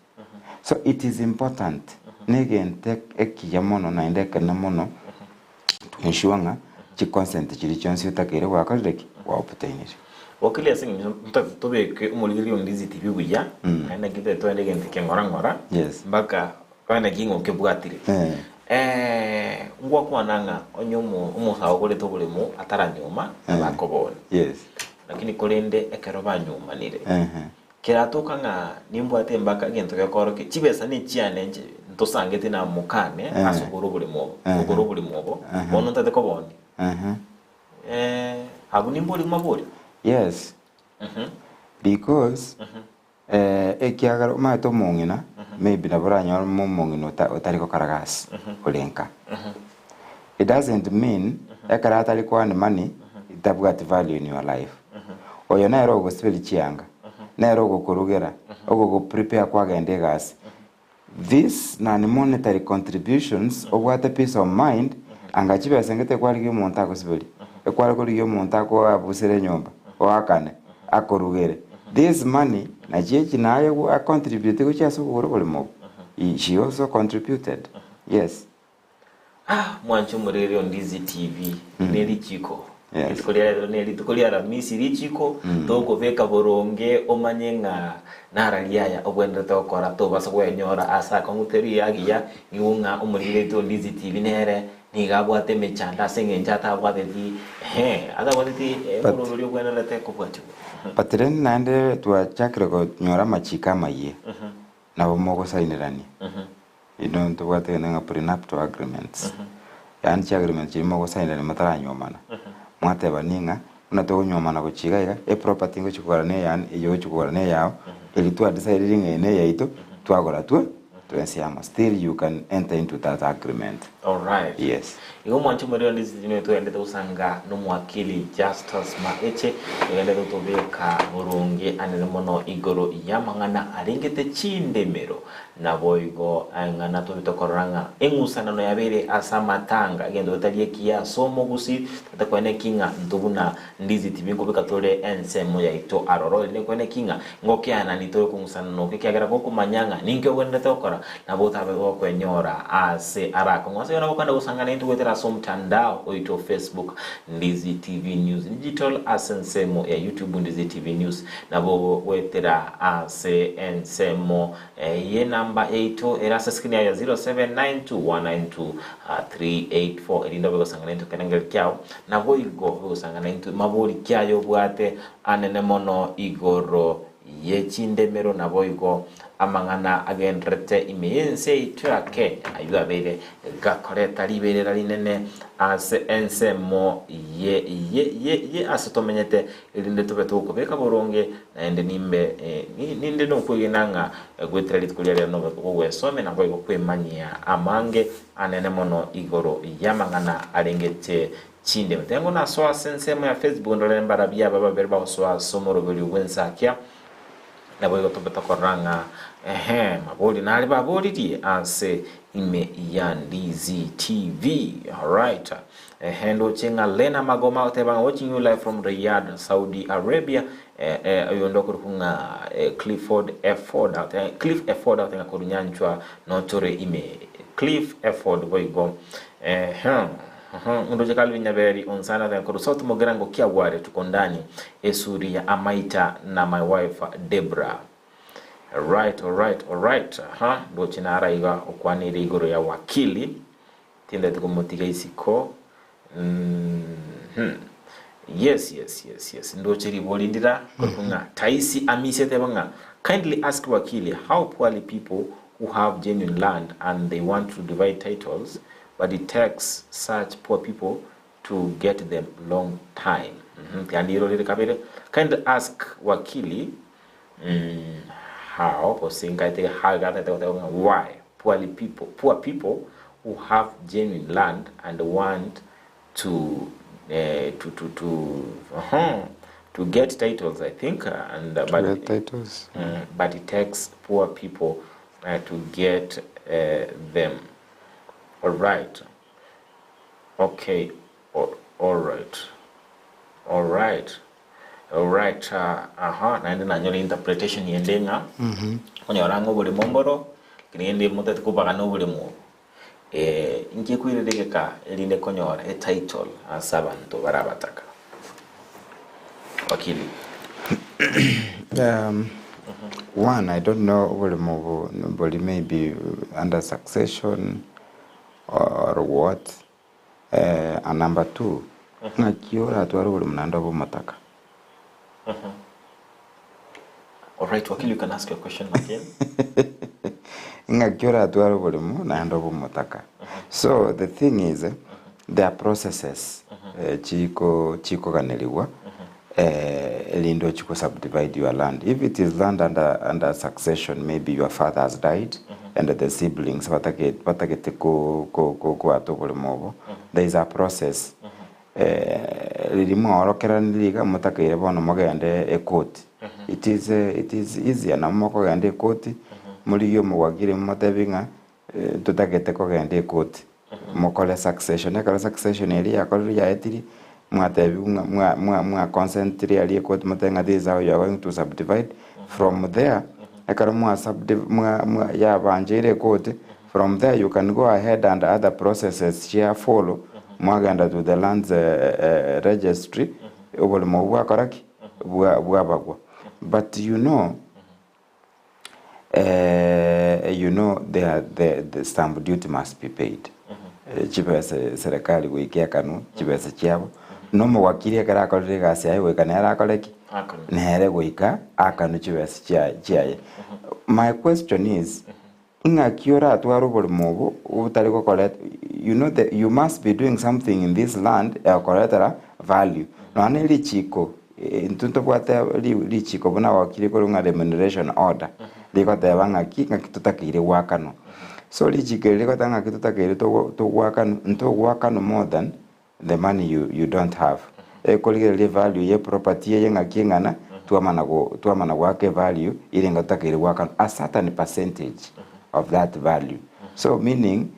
So it is important, negento ekiya mono naende ekenene mono to ensure ng'a chiconsent chiria chionsi otakeire gwakorire ki? Gwa obtainire. Wakili ase eng'encho ntotagete tobeke omorigereria o Ndizi TV buya, naende naki totagete togende egento eke ng'ora ng'ora, Yes. mpaka obe naki ng'a okebwatire. Eh. Ngwakwana ng'a onye omo omosae ogorete oboremo ataranyuoma, nabo akoboonia. Yes. Lakini korende ekero banyuomanire, Ehe. Keratoka ng'a nimbwate embaka egento gekoorokia chibesa nechiane inche ntosangeti na mokane ase okogora oboremo obo, okogora oboremo obo, bono ntagete kobonia. Eh, abwo nimborie mabori. Yes, because ekiagera omanyete omong'ina maybe nabo oranyore omong'ina otari gokora gasi ore nka. It doesn't mean ekero atari ko earn money tabwati value in your life. Oyo nere ogosiberia chianga, nere ogokorugera, ogogo prepare kwagenda egasi. This non monetary contributions obwate peace of mind anga chibesa enke tekwarigia omonto agosiberia, ekware korigia omonto akoabusere enyomba. Oakane, akorugere. This money nachi echi naye a contribute gochia ase obogoro oboremo obo. He, she also contributed. Yes. Ah, mwanche omorere o Ndizi TV ne richiko. Yes. Rituko ria rero ne rituko ria Aramisi richiko tokobeka boronge omanye ng'a narari aya obwenerete gokora tobasa kwenyora ase akong'u teri agiya nigo ng'a omorere o Ndizi TV nere Nigo abwate emechando ase engencho atabwateti, ehe, atabwateti But omoroberi ogwenerete kobwatigwa. But rende naende twachakire konyora amachiko amayia, nabo mogosainerania. You know ntobwate egento ng'a prenuptial agreements. Yaani chiagreement chiria mogosainerania motaranyuomana. Mwatebania ng'a buna tokonyuomana gochia iga iga, eproperty ngochia kogora na eyane, eye ogochia kogora na eyao, eria twadecidire ng'a eye na eyaito, twagora twe twensi amo. Still you can enter into that agreement. Alright. Yes. Igo mwanche omorero ndisi tine twendete gosanga nomwakili Justus Maeche ogendete gotobeka boronge anene mono igoro yamang'ana arengete chindemero Naboigo ng'a tobe tokorora ng'a eng'usanano yabeire ase amatanga, egento getari ekiya ase omogusii, totakwane ki ng'a intwe buna Ndizi TV nkobeka tore ensemo yaito aroro, erinde nkwane ki ng'a ngokeanani tore okong'usanana oko, ekiagera gokomanya ng'a ninki ogwenerete gokora, nabo otabe gokwenyora ase arakong'u. Ase ayio nabo okogenda gosangana intwe goetera ase omotandao oito o Facebook, Ndizi TV News Digital, ase ensemo ya YouTube, Ndizi TV News, Nabo goetera ase ensemo y'enamba yaito ere ase screen yaye ya 0792192384 erinde obe gosangana intwe ekerengerio kiao, naboigo obe gosangana intwe mabori ki aye obwate anene mono igoro ye chindemero naboigo amang'ana agendererete ime y'ense yaito ya Kenya ayio abeire gakoreta riberera rinene ase ensemo ye ye ye ye ase tomenyete Erinde tobe togokobeka boronge, naende nimbe ninde nokwegena ng'a goetera rituko riria riria nobe gogwesomia naboigo kwemanyia amange anene mono igoro y'amang'ana arengete chindemo. Tengo nasoa ase ensemo ya Facebook ndore mbarabwo aba babere bagosoa ase omoroberio bw'ensakia, Naboigo tobe tokorora ng'a ehe, mabori nare baboririe ase ime ya Ndizi TV. Alright. Ehe, ndoche ng'a Lena Magoma agoteba ng'a watching you live from Riyadh, Saudi Arabia. Eh, eh, oyonde okorokwa ng'a eh, Clifford Efford, agoteba, Cliff Efford agoteba ng'a korwa Nyanchwa notore ime. Cliff Efford boigo. Ehe. Ndoche Calvin Nyaberi Onsana agoteba korwa South Mugirango Kiagware tuko ndani Esuri ya Amaita na my wife Debra. Right, alright, alright. Aha, ndoche nara iga okwanire igoro ya wakili. Tindeti komotiga isiko. Mhm. Yes, yes, yes, yes. Ndoche ribori ndira korokwa ng'a Taisi Amisi ateba ng'a kindly ask wakili how poorly people who have genuine land and they want to divide titles but it takes such poor people to get them long time. Mhm, tiga ndirorere kabere. Kindly ask wakili mm, how gose nkaete how iga atagete goteba ng'a why poorly people poor people who have genuine land and want to eh, to to to uh-huh, to get titles I think uh, and uh, To but get titles. but it takes poor people uh, to get uh, them. All right. Okay, alright, alright, alright, aha, naende nanyora interpretation yende ng'a okonyora ng'a oboremo mboro, lakini rende motagete kobagana oboremo obo, inki ekoirera egeka erinde konyora etitle ase abanto bare abataka? Wakili. One, I don't know oboremo obo bori maybe under succession or what and number two ng'aki oratware oboremo naende obe omotaka. Alright, Wakili, you can ask your question again. Ng'aki oratware oboremo naende obe omotaka. So the thing is there are processes chiko chikoganerigwa erinde ochie go subdivide your land. If it is land under under succession maybe your father has died and the siblings batagete batagete ko ko ko koata oboremo obo, there is a process riria mwaorokeranirie iga motakeire bono mogende ekoti. It is it is easier nabo mokogenda ekoti, morigie omowakiri momotebie ng'a totagete kogenda ekoti, mokore succession. Ekero succession eria yakorirwe yaetiri. Mwatebiwa ng'a mwa mwa mwa consentire aria ekoti motebe ng'a this is how you are going to subdivide, from there, ekero mwa subdiv mwa mwa yabancheire ekoti, from there you can go ahead and other processes chia follow, mwagenda to the lands registry, oboremo obwo bwakora ki? Bwa bwabagwa. But you know, you know there the the stamp duty must be paid. Chibesa serikali goika ekanwe chibesa chiabo, na omowakiri ekero akorire egasi yaye goika nere akore ki? Akanwe. Nere goika akanwe chibesa chiaye chiaye. My question is, ing'aki oratware oboremo obo obotari gokoreta you know the you must be doing something in this land egokoretera value. Nonya ne richiko intwe ntobwate richiko buna wakiri korwa ng'a remuneration order, rigoteba ng'aki ng'aki totakeire goakanwa. So richiko eri rigoteba ng'aki totakeire togo togoakanwa, ntogoakanwa more than the money you you don't have. Ekorigereria evalue ye property eye ng'aki eng'ana, twamana go twamana goaka evalue ere enga totakeire goakanwa a certain percentage of that value. So meaning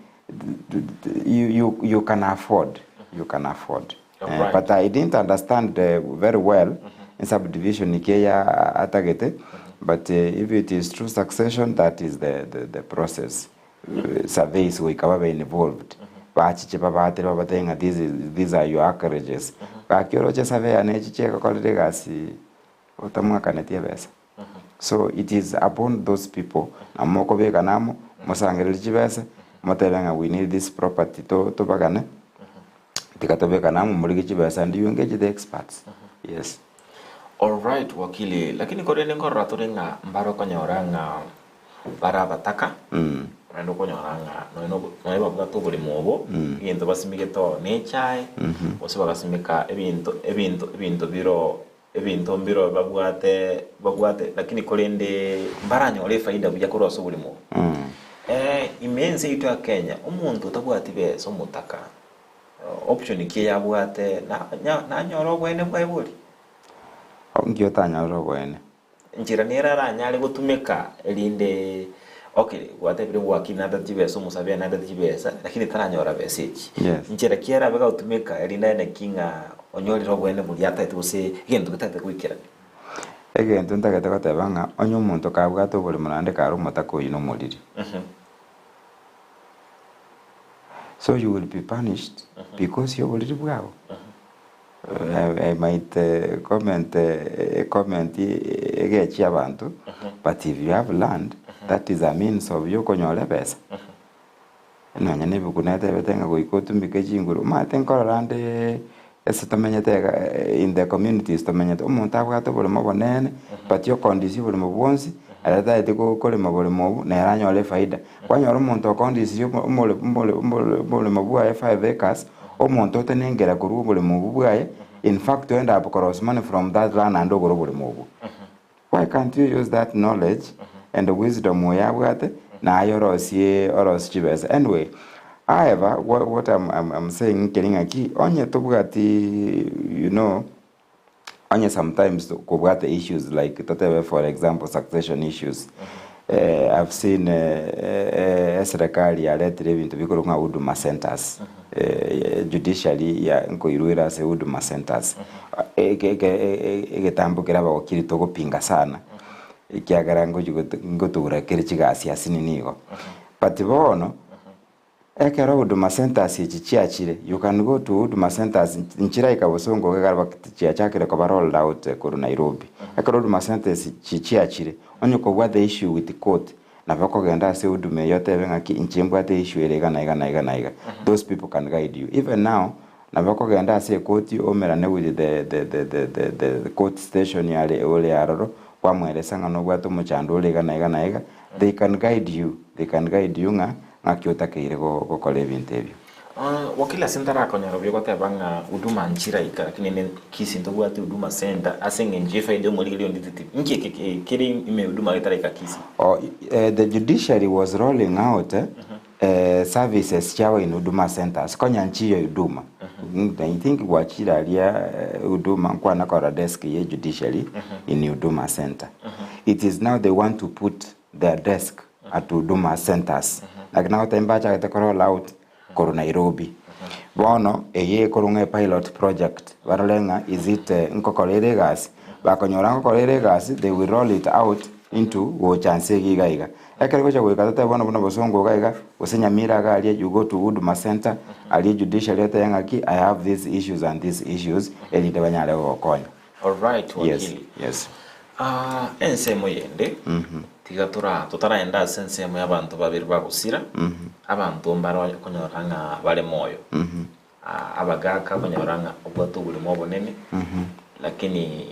you you you can afford, you can afford. Alright. But I didn't understand very well subdivision ki eye atagete, but if it is true succession that is the the the process. Surveys goika babe involved, bachiche babatere babatebie ng'a this is these are your acreages. Gaki oroche surveyor nechiche egokorera egasi otamwakaneti ebesa. So it is upon those people nabo mokobekana amo, mosangererie chibesa, motebe ng'a we need this property to tobagane, tiga tobekane amo morigie chibesa and you engage the experts, yes. Alright wakili, lakini korende nkorora tore ng'a mbare okonyora ng'a bare abataka, naende okonyora ng'a nonya nobo nonya babwate oboremo obo, egento basimegete oo na echae, gose bagasimeka ebinto ebinto ebinto biro Ebinto mbiro babwate babwate, lakini korende mbaranyore efaida buya korwa ase oborimo obo. Ime ense yaito ya Kenya, omonto otabwati besa omotaka, option ki eyabwate na nanyore oboene bwaye bori? Nki otanyore oboene? Enchera nere aranyare gotumeka erinde okay gwatebire ngwakire natete chibesa omosabe natete chibesa lakini taranyora besa echi. Yes. Nchera ki arabe gagotumeka erinde aye naki ng'a onyorire obwene boria atagete gose egento getagete goikerania. Egento ntagete goteba ng'a onye omonto kabwate oboremo naende kare omotaka oyio nomoriri. So you will be punished because yoboriri bwao. I might comment comment egechie abanto but if you have land that is a means of yokonyora ebesa. Nonya na ebuku netebete ng'a goika otumeke chinguru, omanyete nkorora nde ase tomenyete iga in the communities tomenyete, omonto abwate oboremo obonene but okondisia oboremo bwonsi ere tagete korema oboremo obwo nere anyore efaida. Kwanyora omonto okondisirie omo omore omore omore oboremo bwaye five acres, omonto otenengera korwa oboremo obwo bwaye, in fact oende up korosia money from that land naende ogore oboremo obwo. Why can't you use that knowledge and wisdom oyo abwate naye orosie orosie chibesa. Anyway, however, what, what I'm, I'm, I'm saying nkeri ng'aki, onye tobwati you know, onye sometimes kobwate issues like totebe for example succession issues eh, I've seen eh, eh, eserekari yaretire ebinto bikorokwa ng'a huduma centers eh, judiciary ya nkoirwera ase huduma centers Eke- eke- e- egetambo kere abagokiri togopinga sana ekiagera ngochi got- ngotugura kere chigasi ase nini igo but bono Ekero Huduma Centres echi chiachire, you can go to Huduma Centres nchiraika bosongo iga ekero chiachakire koba rolled out korwa Nairobi. Ekero Huduma Centres echi chiachire, onye kobwate issue with court, nabo okogenda ase Huduma eyio otebe ng'aki inche mbwate issue ere iga na iga na iga na iga. Those people can guide you. Even now, nabo okogenda ase ekoti oumerane with the the the the the the court station are ore aroro, kwamweresa ng'a nobwate omochando ore iga na iga na iga, they can guide you, they can guide you ng'a Ng'aki otakeire gokora ebinto ebio? Wakili ase ntarakonyora buya goteba ng'a huduma nchiraika lakini ime Kisii ntobwate huduma center ase eng'encho y'efaida y'omorigereria onde titi inki eke kere ime huduma getaraika Kisii? Oh, the judiciary was rolling out services chiabo in huduma centers konya nchiyo huduma I think gwachire aria huduma nkwana korora desk ye judiciary in huduma center it is now they want to put their desk at Huduma centers. Naki nagotebia mbachagete ko roll out korwa Nairobi. Bono eye ekorwa ng'a epilot project barore ng'a is it nkokora ere egasi, bakonyora nkokora ere egasi they will roll it out into gocha nse iga iga iga. Ekero egocha goika totebe bono buna bosongo iga iga, gose Nyamira iga aria you go to Huduma Centre, aria judiciary otebe ng'aki I have these issues and these issues erinde banyare gogokonya. Alright Yes, wakili. yes. Ah, ensemo yende tiga tora totaraenda ase ensemo y'abanto babere bagosira, abanto mbare okonyora ng'a bare moyo. Ah, abagaka okonyora ng'a obwate oborimo obonene, lakini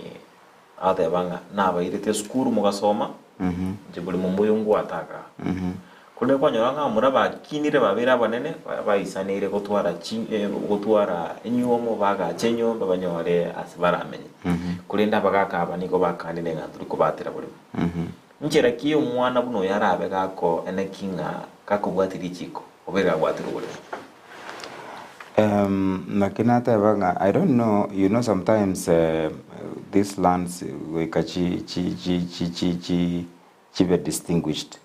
agoteba ng'a nabairete esukuru mogasoma, inche borimo mboyo ngwataka. Korende kwanyora ng'a abamura bakinire babeire abanene, baisaneire gotwara chi gotwara enywomo, bagache enyomba banyore ase baramenye. Korende abagaka aba nigo bakanire ng'a tori kobatera borimo. Nchera ki omwana buna oyo arabe gako eneki ng'a gakobwatia richiko, obe gagwatire oborimo? Naki nateba ng'a I don't know, you know sometimes these lands goika chi chi chi chi chi chi chibe distinguished.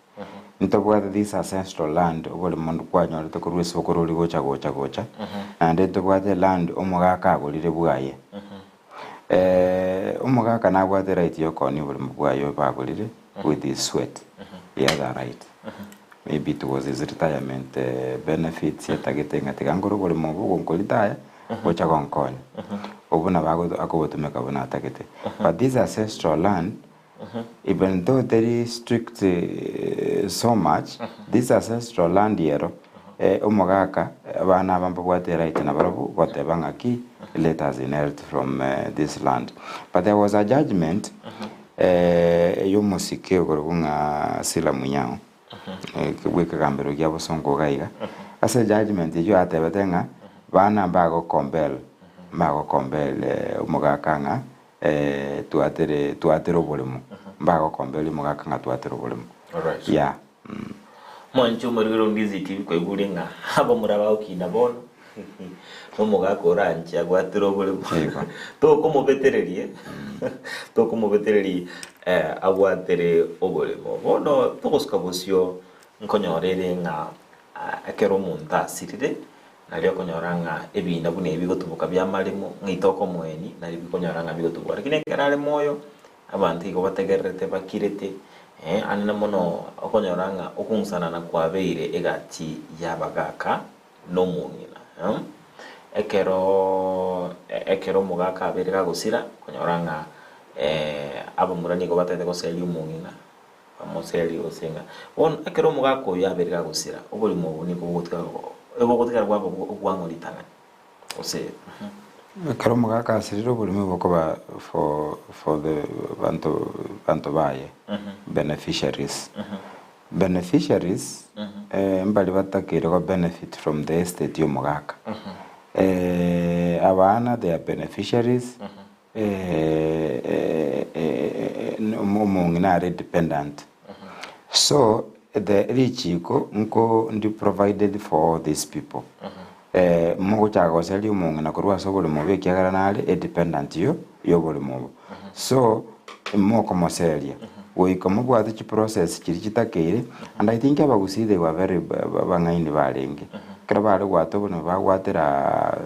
Ntobwate this ancestral land oboremo kwanyorete korwa esokoro ori gocha gocha gocha, naende ntobwate land omogaka agorire bwaye. Omogaka nabwate right yokonia oboremo bwaye obo agorire with his sweat, he has a right. Maybe it was his retirement benefits etagete ng'a tiga nkore oboremo obo ogonkoritaya gocha gonkonya. Obwo nabo akobotumeka buna atagete. But this ancestral land Even though teri strict so much, this ancestral land ero, omogaka, abana aba mbabwate right nabarabwo goteba ng'aki let us inherit from this land. But there was a judgement y'omosike okorokwa ng'a Sila Munyao, bw'ekegambero kia bosongo iga iga, ase ejudgement eyio atebete ng'a bana mbago compel, mbago compel omogaka ng'a twatere twatere oboremo, mbagokomberia omogaka ng'a twatere oboremo. Alright. Yeah. Mwanche omorwere o Ndizi TV kwaigure ng'a abamura bagokina bono nomogaka oranche agwatere oboremo. Igo. Tokomobetereria tokomobetereria eh, agwatere oboremo. Bono togosuka bosio nkonyora ere ng'a ah, ekero omonto asirire Nario okonyora ng'a ebiina buna ebi bigotuboka bi'amaremo, ng'a itoka omoeni, nario bikonyora ng'a bigotuboka. Lakini ekero are moyo, abanto igo bategererete bakirete, eh, anene mono okonyora ng'a okong'usanana kwabeire egati y'abagaka na omong'ina. Eh. Ekero ekero omogaka abeire gagosira, okonyora ng'a abamura nigo batagete goseria omong'ina. Bamoseri gose ng'a bono ekero omogaka oyio abeire gagosira, oborimo obo nigo bogotigara bogotigara bwaba obwang'o ritang'ani, gose. Ekero omogaka asirire oborimo bokoba for for the banto banto baye, beneficiaries. Beneficiaries mbari batakeire go benefit from the estate ya omogaka. Abana they are beneficiaries. Omong'ina are dependant. So the richiko nko ndi provided for all these people. Mogochaka goseria omong'ina korwa ase oboremo obo ekiagera nare edependant yo yoboremo obo. So mokomoseria goika mobwate chiprocess chiria chitakeire and I think abagusii they were very abang'aini barenge. Ekero bare goata oboremo bagwatera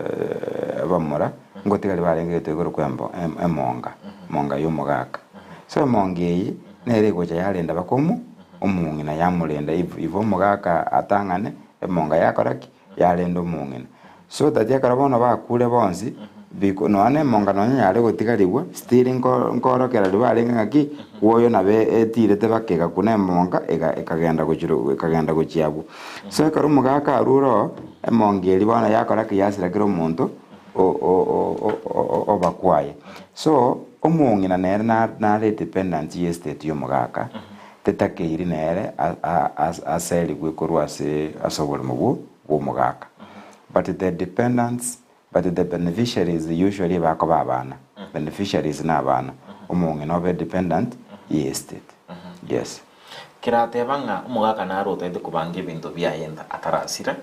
abamura. Ngotigari barenge egento gekorokwa embo emonga, emonga y'omogaka. So emonga eye nere egocha yarenda mpaka omo omong'ina yamorenda if if omogaka atang'ane, emonga yakora ki? Yarenda omong'ina. So that ekero bono bakure bonsi, biko nonya na emonga nonya yare gotigarigwa, still nko nkoorokereri barenge ng'aki, kwoyo nabo etirete mpaka egakuna emonga ega ekagenda gochia ekagenda gochia abwo. So ekero omogaka arure oo, emonga eria bono yakora ki? Yasira kera omonto. Obakwaye. So, omong'ina nere nare dependent ye estate y'omogaka, tetakeiri nere aserigwe korwa ase ase oboremo bwo bw'omogaka. But the dependants, but the beneficiaries usually bakoba abana, beneficiaries na abana, omong'ina obe dependent ye estate. Yes. Kerateba ng'a omogaka nare otaete kobanga ebinto biaye atarasira,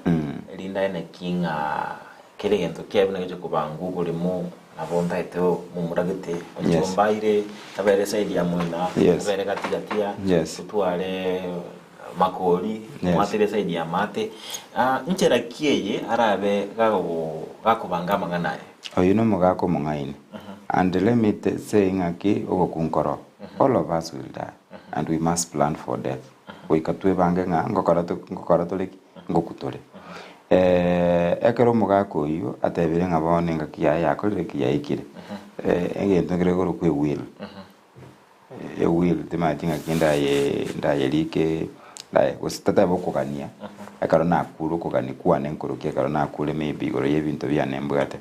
erinde aye naki ng'a Kera egento kiaye buna geche kobangwa oboremo, nabo ntaete momura gete, Yes. onchomba aire, abere side ya moina, Yes. abere gati gati ya, Yes. totware. Makori, Yes. mwatere eside ya maate. Ah, nchera ki eye arabe gago gakobanga amang'ana aya? Oyio nomogaka omong'aini and let me say ng'aki ogokunkoro all of us will die and we must plan for death goika twebange ng'a ngokora to ngokora tore ki ngoku tore. Ekero omogaka oyio atebire ng'a bono engaki yaye yakorire ki yaikire egento nkere korokwa ewill Ewill timanyeti ng'aki ndaye ndayerike ndaye gose tateba okogania ekero nakure okogania kwane nkorokia ekero nakure maybe igoro ya ebinto biane mbwate.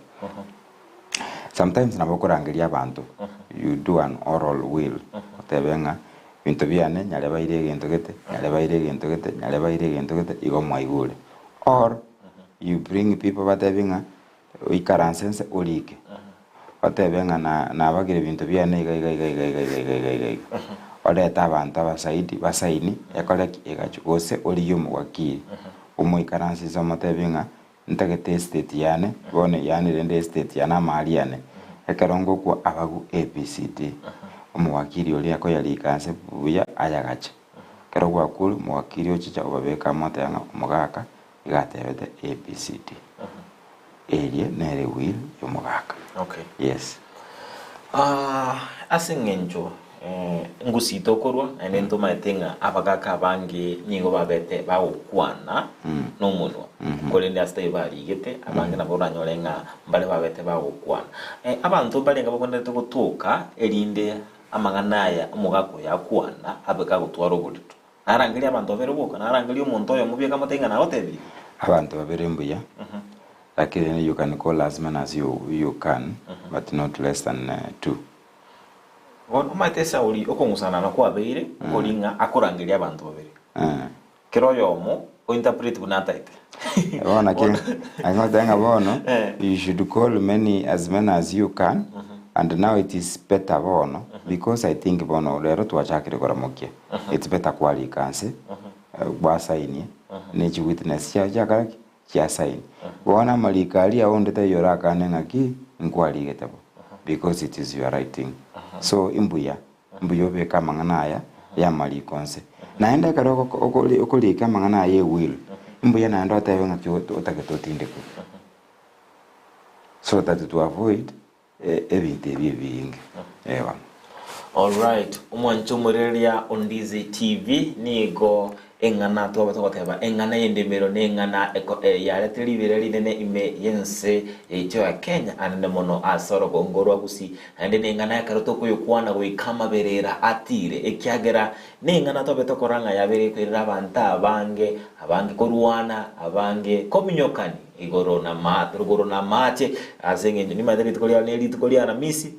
Sometimes nabo okorangeria abanto you do an oral will otebe ng'a ebinto biane nyarebaire egento gete, nyarebaire egento gete, nyarebaire egento gete igo mwaigure. Or you bring people batebie ng'a Oikaranse inse orike, otebe ng'a nabagire ebinto biane iga iga iga iga iga iga iga iga iga iga. Orete abanto abasaidi basaini ekore ki? Egachwe. Gose origie omowakili, omoikaranse inse omotebie ng'a ntagete estate yane, bono yaani rende estate yane amari ane, ekero ngokwa abagu ABCD. Omowakili oria akoyarika inse buya ayagache. Ekero gwakure, omowakili ochicha obabeka amo oteba ng'a omogaka Iga atebete ABCD. Eria nere will y'omogaka. Okay. Yes. Ah, ase eng'encho eh, ngusii tokorwa naende ntomaete ng'a abagaka abange nigo babete bagokwana nomonwa korende ase taibo barigete abange nabo oranyore ng'a mbare babete bagokwana. Eh, abanto mbarenge babwenerete gotoka erinde amang'ana aya omogaka oyo akwana abe kagotwara oborito. Narangerie abanto babere boka, narangerie omonto oyomo bieka amotebi ng'a nagotebirie. Abanto babere mbuya, lakini you can call as many as you, you can, but not less than two. Bono omanyete Sauli okong'usanana kwabeire nkori ng'a akorangeria abanto babere, Eh. kera oyomo ointerpret buna ataete. Bono naki naki ngoteba ng'a bono Eh. you should call many as many as you can and now it is better bono because I think bono rero twachakire koramokia it's better kwarika nse gwasainie ne chiwitness chiao chiakora ki chiasaini bono amariko aria onde taiyo orakane ng'aki nkwarigete bo because it is your writing so imbuya Mbuya obeke amang'ana aya y'amariko nse. Naende ekero okorika amang'ana aya y'ewill, mbuya naende otebe ng'aki otagete otindekwe. So that to avoid ebinto ebi ebinge. Ee bono. Alright, omwanche omorereria o Ndizi TV nigo Eng'ana twaba togoteba eng'ana y'endemero neng'ana yaretire ribera rinene ime y'ense yaito ya Kenya anene mono ase orogongo rwa Gusii naende neng'ana ekero tokoyokwana goika amaberera atire ekiagera neng'ana tobe tokora ng'a yabeire ekoirera abanto abange abange korwana abange kominyokani igoro na rogoro na amache ase eng'encho nimanyete rituko riao nerituko ria Aramisi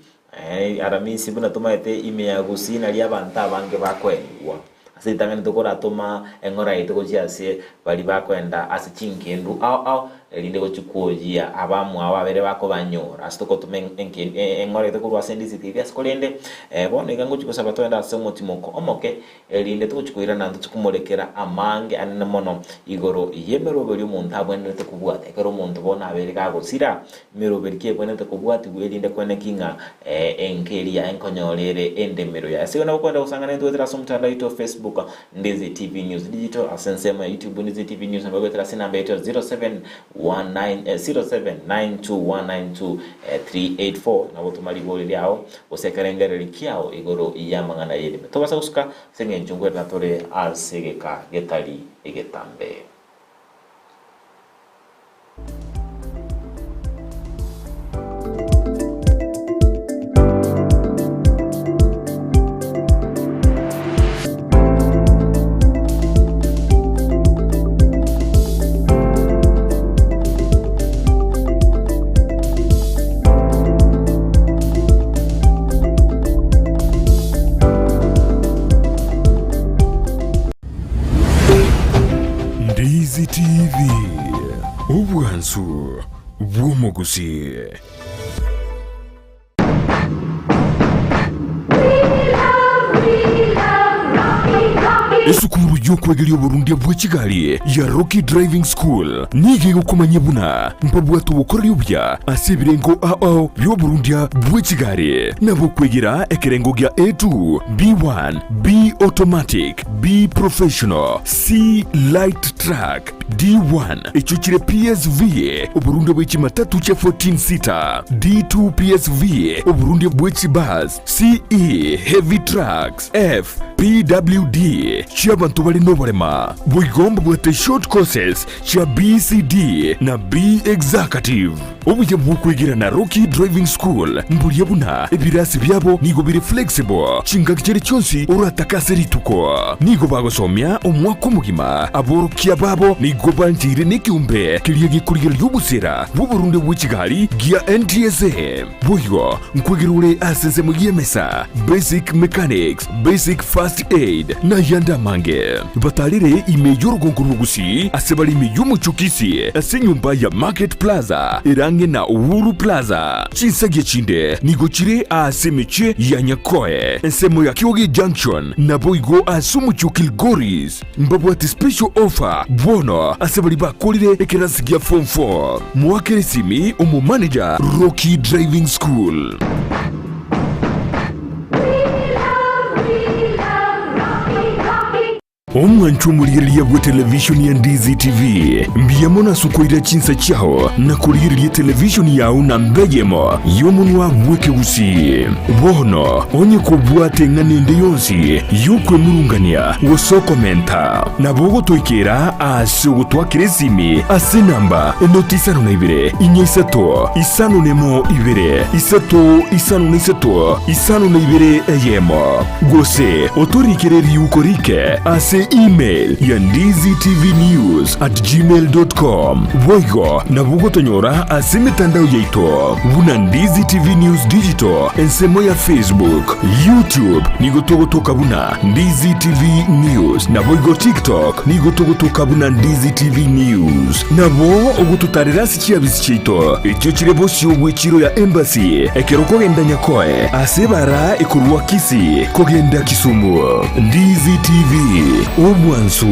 Aramisi buna tomaete ime ya Gusii nario abanto abange bakoenigwa. Ase ritang'ani tokoratoma eng'ora yaito gochia ase baria bakoenda ase chingendu ao ao, erinde gochia kwoyia abamwabo babere bakobanyora. Ase togotoma eng'ora yaito korwa ase Ndizi TV ase korende bono iga ngochia gosaba togende ase omotimoko omoke, erinde togochia koirana ntochie komorekera amange anene mono igoro y'emeroberi omonto abwenerete kobwata. Ekero omonto bono abeire gagosira, emeroberi ki ebwenerete kobwatigwa erinde kweneki ng'a enka eria yaye nkonyora ere endemero yaye. Ase igo nabo kwenda gosangana intwe goetera ase omotandao oito o Facebook, Ndizi TV News Digital, ase ensemo ya YouTube, Ndizi TV News, nabo goetera ase enamba yaito ya 0719 0792192384 nabo toma ribori riao gose ekerengererio kiao igoro y'amang'ana y'erime. Tobasa gosuka ase engencho nkwerera tore ase egeka getari egetambe. Ndizi TV, obwansu bw'omogusii. Esukuru y'okwegeria oborundia bwe chigari ya Rocky Driving School nigo egokomanyia buna mbabwate obokoreri obuya ase ebirengo ao ao bi'oborundia bwe chigari, nabo okwegera ekerengo gia A2, B1, B Automatic, B Professional, C Light Truck, D1 echio chire PSV, oborundia bwe chimatatu chia 14 seater, D2 PSV, oborundia bwe chibus, CE Heavy Trucks, F PWD chi'abanto bare noborema. Boigo mbabwate short courses chia BCD na B Executive. Obuya bw'okwegera na Rocky Driving School mboria buna ebirasi biabo nigo bire flexible chingaki chiria chionsi oratake ase rituko. Nigo bagosomia omwaka omogima. Aborokia babo nigo bancheire nekeombe keria gekorigereria obosera bw'oborunde bwe chigari gia NTSA. Boigo nkwegera ore ase ensemo y'emesa, basic mechanics, basic first aid, na ayande amange. Batarere ime y'orogongo rw'Ogusii ase bare ime y'omochie o Kisii ase enyomba ya Market Plaza ere ang'e na Uhuru Plaza. Chinsagia chinde nigo chire aase emechie ya Nyakoe, ensemo ya Kioge Junction, naboigo ase omochie o Kilgoris. Mbabwate special offer bono ase baria bakorire ekerasi gia form 4. Moakere esimi omo manager Rocky Driving School. Omwancho omorigereria bwe televishoni ya Ndizi TV, mbuya mono ase okoira chinsa chiao na korigereria televishoni yao namba eyemo y'omonwa bw'ekegusii. Bono onye kobwate eng'ana ende yonsi y'okwemurungania gose okomenta, nabo ogotoikera ase ogotwakera esimi ase enamba enoti isano na ibere, inye isato, isano nemo ibere, isato isano na isato, isano na ibere eyemo, gose otorikere riuko rike ase email ya ndizitvnews@gmail.com. Boigo nabo ogotonyora ase emetandao yaito buna Ndizi TV News Digital, ensemo ya Facebook, YouTube nigo togotoka buna Ndizi TV News, naboigo TikTok nigo togotoka buna Ndizi TV News. Nabo ogototarera ase chiabisi chiaito echio chire bosio bw'echiro ya Embassy ekero okogenda Nyakoe ase ebara ekorwa Kisii kogenda Kisumu. Ndizi TV, obwansu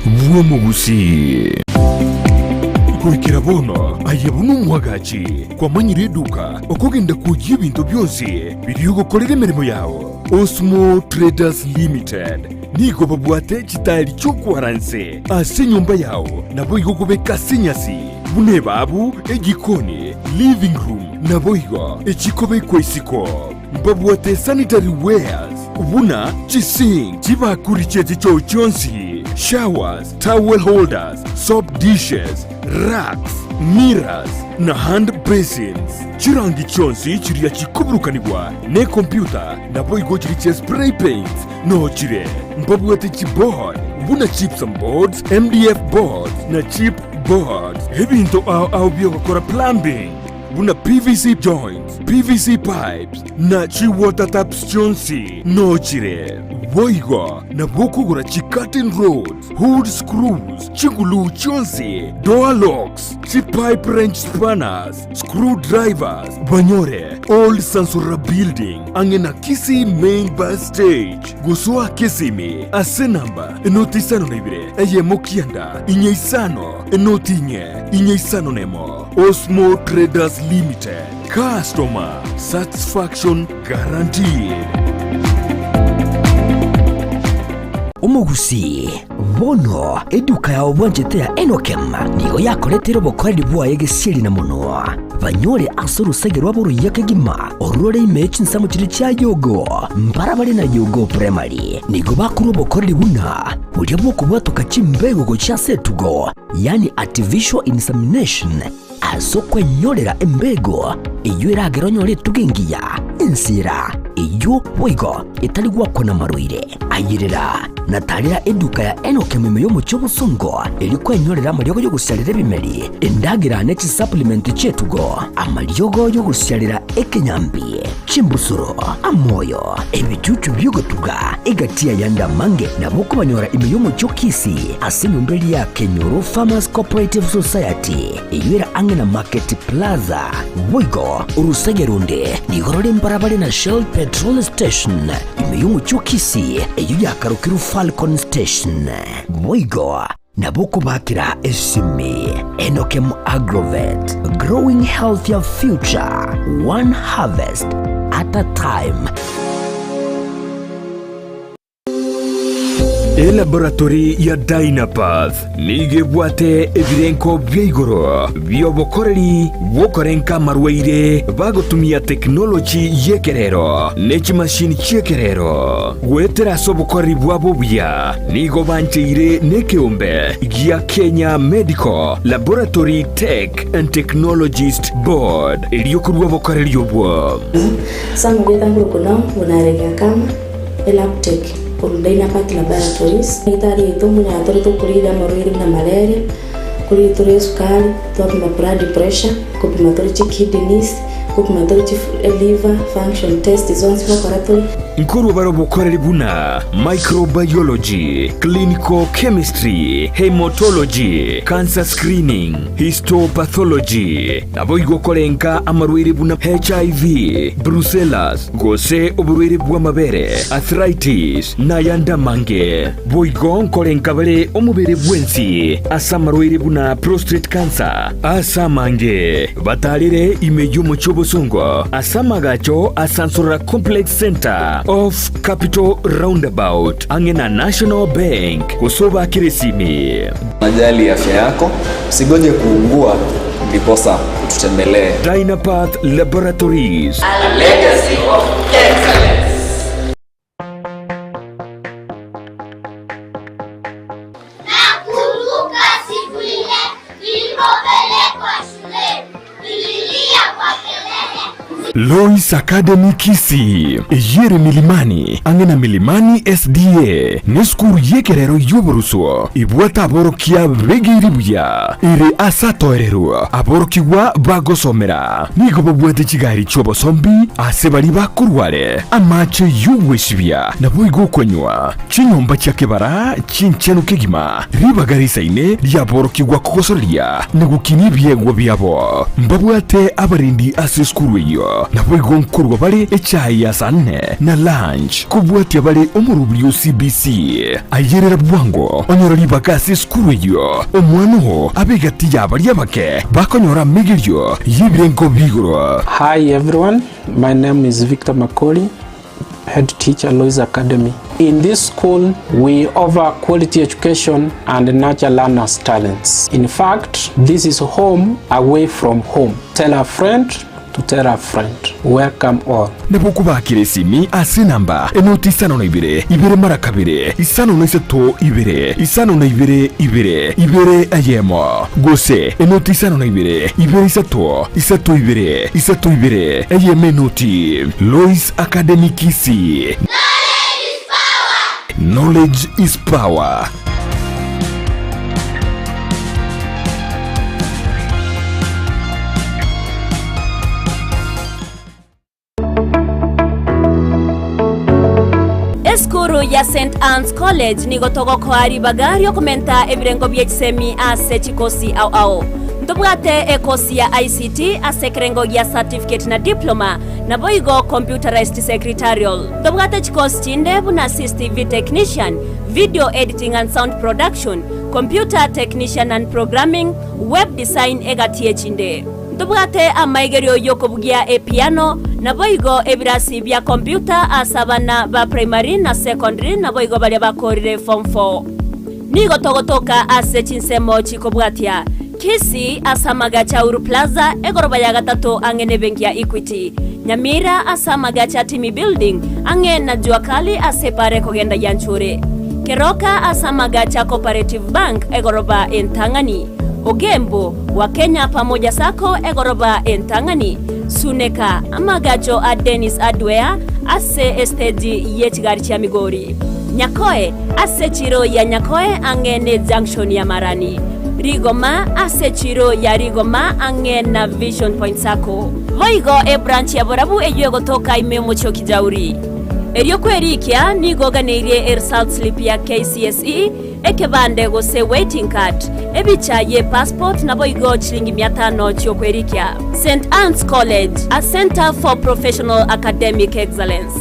bw'omogusii. Goikera bono aye buna omwagachi kwamanyire eduka okogenda kwoyia ebinto bionsi biria ogokorera emeremo yao. Osmo Traders Limited nigo babwate chitaeri chi'okwara nse ase enyomba yao naboigo kobeka ase enyasi buna ebabu, ejikoni, living room naboigo echikobekwa isiko. Mbabwate sanitary wares buna chisink, chibakuri chie chichoo chionsi, showers, towel holders, soap dishes, racks, mirrors, na hand basins. Chirangi chionsi chiria chikoburukanigwa nekompyuta naboigo chiria chia spray paints noo chire. Mbabwate chiboard buna gypsum boards, MDF boards na chip boards. Ebinto ao ao biogokora plumbing buna PVC joints, PVC pipes, na chi-water taps chionsi noo chire. Boigo nabo okogora chi-curtain rods, hood screws, chiguluu chionsi, door locks, chi-pipe wrench spanners, screw drivers, banyore Old Sansora Building ang'e na Kisii Main Bus Stage. Gosoa Kisimi ase namba enoti isano na ibere eyemo kianda inye isano enoti inye inye isano nemo. Osmo Traders Limited, Customer Satisfaction Guaranteed. Omogusii, bono eduka yao bwanchete ya Enokem nigo yakoretire obokoreri bwaye gesieri na monwa, banyore ase orosege rwabo oruya kegima orore ime chinsemo chiria chia Yogo, mbarabare na Yogo Primary. Nigo bakorwa obokoreri buna boria bw'okobwatoka chimbego gochia ase etugo, yaani artificial insemination, ase okwenyorera embego eyio eragere onyore etugo engiya, ensira eyio boigo etari gwakwa namarwaire. Ayerera na tarera eduka ya Enock ime y'omochie obosongo, erio kwenyorera amariogo y'ogosiarera ebimeri, endagera ne chisupplement chi'etugo, amariogo y'ogosiarera ekenyambi, chimbusuro, amoyo, ebichuchu bi'ogotuga, egati y'ayande amange nabo okobanyora ime y'omochie o Kisii ase enyomba eria ya Kenyoro Farmers Cooperative Society eyio ere. ang'e na Market Plaza. Boigo orosege ronde nigo rore mbarabare na Shell Petrol Station ime y'omochie o Kisii, eyio yakarokirwe Falcon Station. Boigo nabo okobakera esimi Enokem Agrovet, growing healthier future, one harvest at a time. Elaboratory ya Dynapath nigo ebwate ebirenko bia igoro bi'obokoreri bw'okorenka amarwaire bagotumia tekinoloji y'ekerero ne chimashini chi'ekerero. Goetera ase obokoreri bwabo obuya nigo bancheire nekeombe gia Kenya Medical Laboratory Tech and Technologist Board erio korua obokoreri obwo. Samuel Etanguru Kunao, Bunarege Akama, Elabtech, korwa Dynapath Laboratories. Daktari oito omonyene tore tokorigereria amarwaire buna malaria, nkorigereria tore esukari, twapima blood pressure, nkopima tore chikidneys, nkopima tore chi liver function test zonsi ngokora tore. Nkorwa bare obokoreri buna microbiology, clinical chemistry, haematology, cancer screening, histopathology, naboigo korenka amarwaire buna HIV, brucellas, gose oborwaire bw'amabere, arthritis, na ayande amange. Boigo nkorenka bare omobere bwensi ase amarwaire buna prostate cancer, ase amange batarire ime y'omochie obosongo ase amagacho a Sansorora Complex Centre off Capital Roundabout ang'e na National Bank gose obakere esimi. Unajali afya yako, usigoje kuugua ndiposa ututembelee. Dynapath Laboratories. A legacy of excellence. Nakumbuka siku ile nilipopelekwa shuleni, nililia kwa kelele. Lois Academy Kisii, eyere Milimani, ang'e na Milimani SDA, nesukuru y'ekerero y'oboruswo ebwate aborokia begeire buya, ere ase atoererwa aborokigwa bagosomera. Nigo babwate chigari chi'obosombi ase baria bakorware, amache y'ogwesibia, naboigo okonywa, chinyomba chia kebara chinchenu kegima, ribaga risaine riaborokigwa kogosoreria na gokinia ebiegwa biabo. Mbabwate abarendi ase esukuru eyio, naboigo nkorwa bare echae ya saa nne na lunch, kobwatia bare omorobiri o CBC. Ayerera bwango onyore ribaga ase esukuru eyio, omwana oo abe egati ya baria abake bakonyora amegerio y'ebirengo bi'igoro. Hi everyone, my name is Victor Makori, head teacher Lois Academy. In this school, we offer quality education and nurture learners' talents. In fact, this is home away from home. Tell a friend to tell a friend. Welcome all. Nabo okobakera esimi ase enamba enoti isano na ibere, ibere mara kabere, isano na isato ibere, isano na ibere ibere, ibere eyemo, gose enoti isano na ibere, ibere isato, isato ibere, isato ibere, eyemo enoti. Lois Academy Kisii. Knowledge is power. Esukuru ya St Anne's College nigo togokoa ribaga riokomenta ebirengo bie chisemi ase chikosi ao ao. Ntobwate ekosi ya ICT ase ekerengo gia certificate na diploma, naboigo computerized secretarial. Ntobwate chikosi chinde buna CCTV technician, video editing and sound production, computer technician and programming, web design egati echinde. Ntobwate amaigerio y'okobugia epiano, naboigo ebirasi bia computer ase abana ba primary na secondary naboigo baria bakorire form four. Nigo togotoka ase chinsemo chikobwatia, Kisii ase amagacho a Uhuru Plaza, egoroba ya gatato ang'e nebenki ya Equity, Nyamira ase amagacho a Timi Building ang'e na Jua Kali ase epara ekogenda Gianchure, Keroka ase amagacho a Cooperative Bank egoroba entang'ani, Ogembo, wa Kenya Pamoja Sacco egoroba entang'ani, Suneka, amagacho a Dennis Hardware ase esteji ye chigari chia Migori, Nyakoe, ase echiro ya Nyakoe ang'e ne junction ya Marani, Rigoma, ase echiro ya Rigoma ang'e na Vision Point Sacco. Boigo ebranch ya Borabu eyio egotoka ime y'omochie o Kijauri. Erio kwerikia nigo oganeirie eresult slip ya KCSE. Ekebande gose waiting card, ebicha ye passport naboigo chiringi mia tano chiokwerikia. St Anne's College, a centre for professional academic excellence.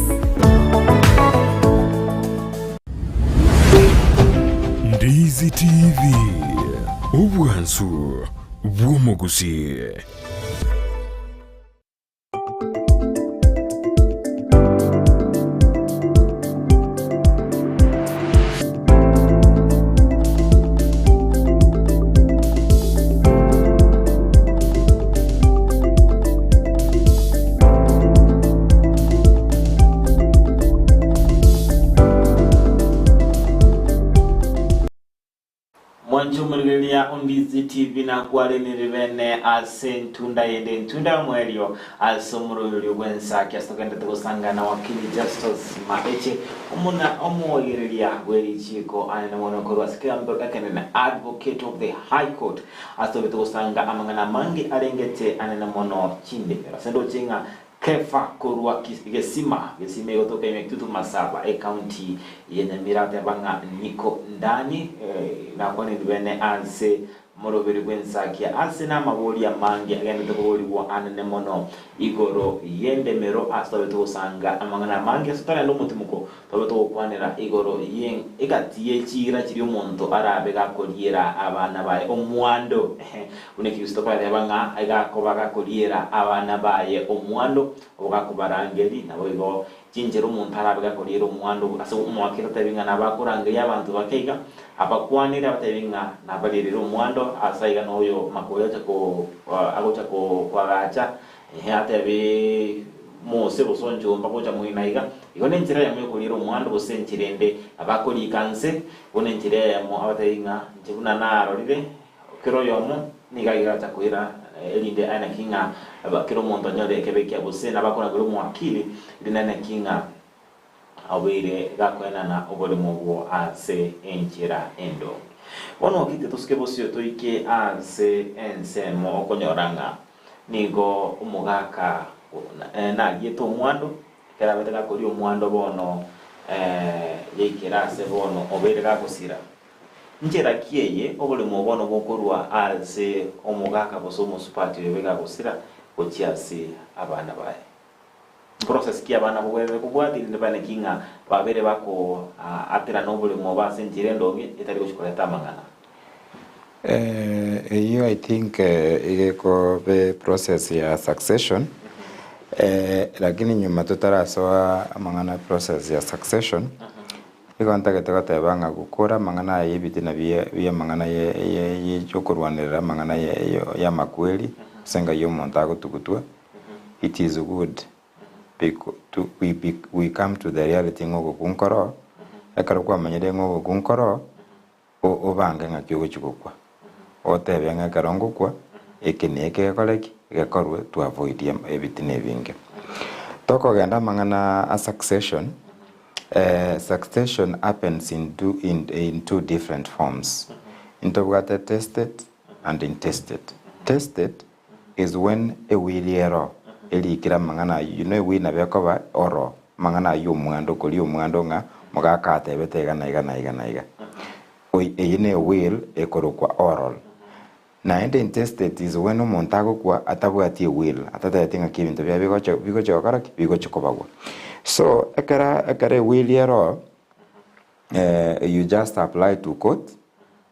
Ndizi TV, obwansu bw'omogusii. Mwanche omorigereria o Ndizi TV nakwarenire bene ase entunda yende entunda y'omoerio ase omoroberio bw'ensaki ase togenderete gosangana wakili Justus Maeche omona omoegereria bw'erichiko anene mono korwa ase ekegambero ekenene Advocate of the High Court ase tobete gosanga amang'ana amange arengete anene mono chindemero ase ndoche ng'a Kefa korwa Gesima, Gesima egotoka ime Kitutu Masaba, ecounty ya Nyamira ateba ng'a niko ndani nakwanire bene ase moroberi bw'ensakia ase namabori amange agenderete koborigwa anene mono igoro y'endemero ase tobe togosanga amang'ana amange ase torende omotimoko tobe togokwanera igoro ye egati ye chiira chiria omonto arabe gakoriera abana baye omwando. Buna ekegusii tokoyateba ng'a gakoba gakoriera abana baye omwando, ogakobarangeria, naboigo chinchera omonto arabe gakoriera omwando ase omwaka etatebi ng'a nabakorangeria abanto bake iga, abakwanere abatebi ng'a nabarierere omwando ase aiga noyo makoyo acha ko agocha koagacha, ehe atebe Mose gose onchomba gocha moino aiga. Igo nenchera eyemo yokoriera omwando gose enchera ende abakorika nse, igo nenchera eyemo abatebi ng'a inche buna narorire Kera oyomo nigo aigacha koira, erinde aeneki ng'a kera omonto anyore ekebe ekiya, gose nabakoragere omowakili, erinde aeneki ng'a obeire gakoenana oboremo obwo ase enchera endonge. Bono gite tosuke bosio toike ase ensemo okonyora ng'a nigo omogaka nariete omwando, ekero abete gakoria omwando bono yaikera ase bono obeire gagosira. Nchera ki eye oboremo obo bono bokorua ase omogaka gose omosubati oyo begagosira gochia ase abana baye? Process ki abana bogwenerete kobwatia erinde bane ki ng'a babere bako aterana oboremo obo ase enchera endonge etari gochia koreta amang'ana? Eyio I think igekobe process ya succession lakini nyuma totarasoa amang'ana process ya succession. Nigo ntagete goteba ng'a gokora amang'ana aya y'ebitina bi'amang'ana y'okorwanerera amang'ana y'amakweri ase engai y'omonto agotugutwa, it is good we come to the reality ng'a ogokwa nkoroo, ekero kwamanyire ng'a ogokwa nkoroo, obange ng'aki ogochia gokwa. Otebe ng'a ekero ngokwa, eke na eke gekore ki? Gekorwe to avoid ebitina ebinge. Tokogenda amang'ana a succession, succession happens in two, in, in two different forms. Ntobwate tested and intestate. Tested is when ewili ero erikire amang'ana ayio, you know ewili nabo ekoba oro amang'ana ayio omwando koria omwando ng'a mogaka atebete iga na iga na iga na iga. Eye ne will ekorokwa oral. Naende intestate is when omonto agokwa atabwati ewill, atatebeti ng'aki ebinto biaye bigocha bigocha gokora ki? Bigochi kobagwa. So, ekero ekero ewill ero you just apply to court,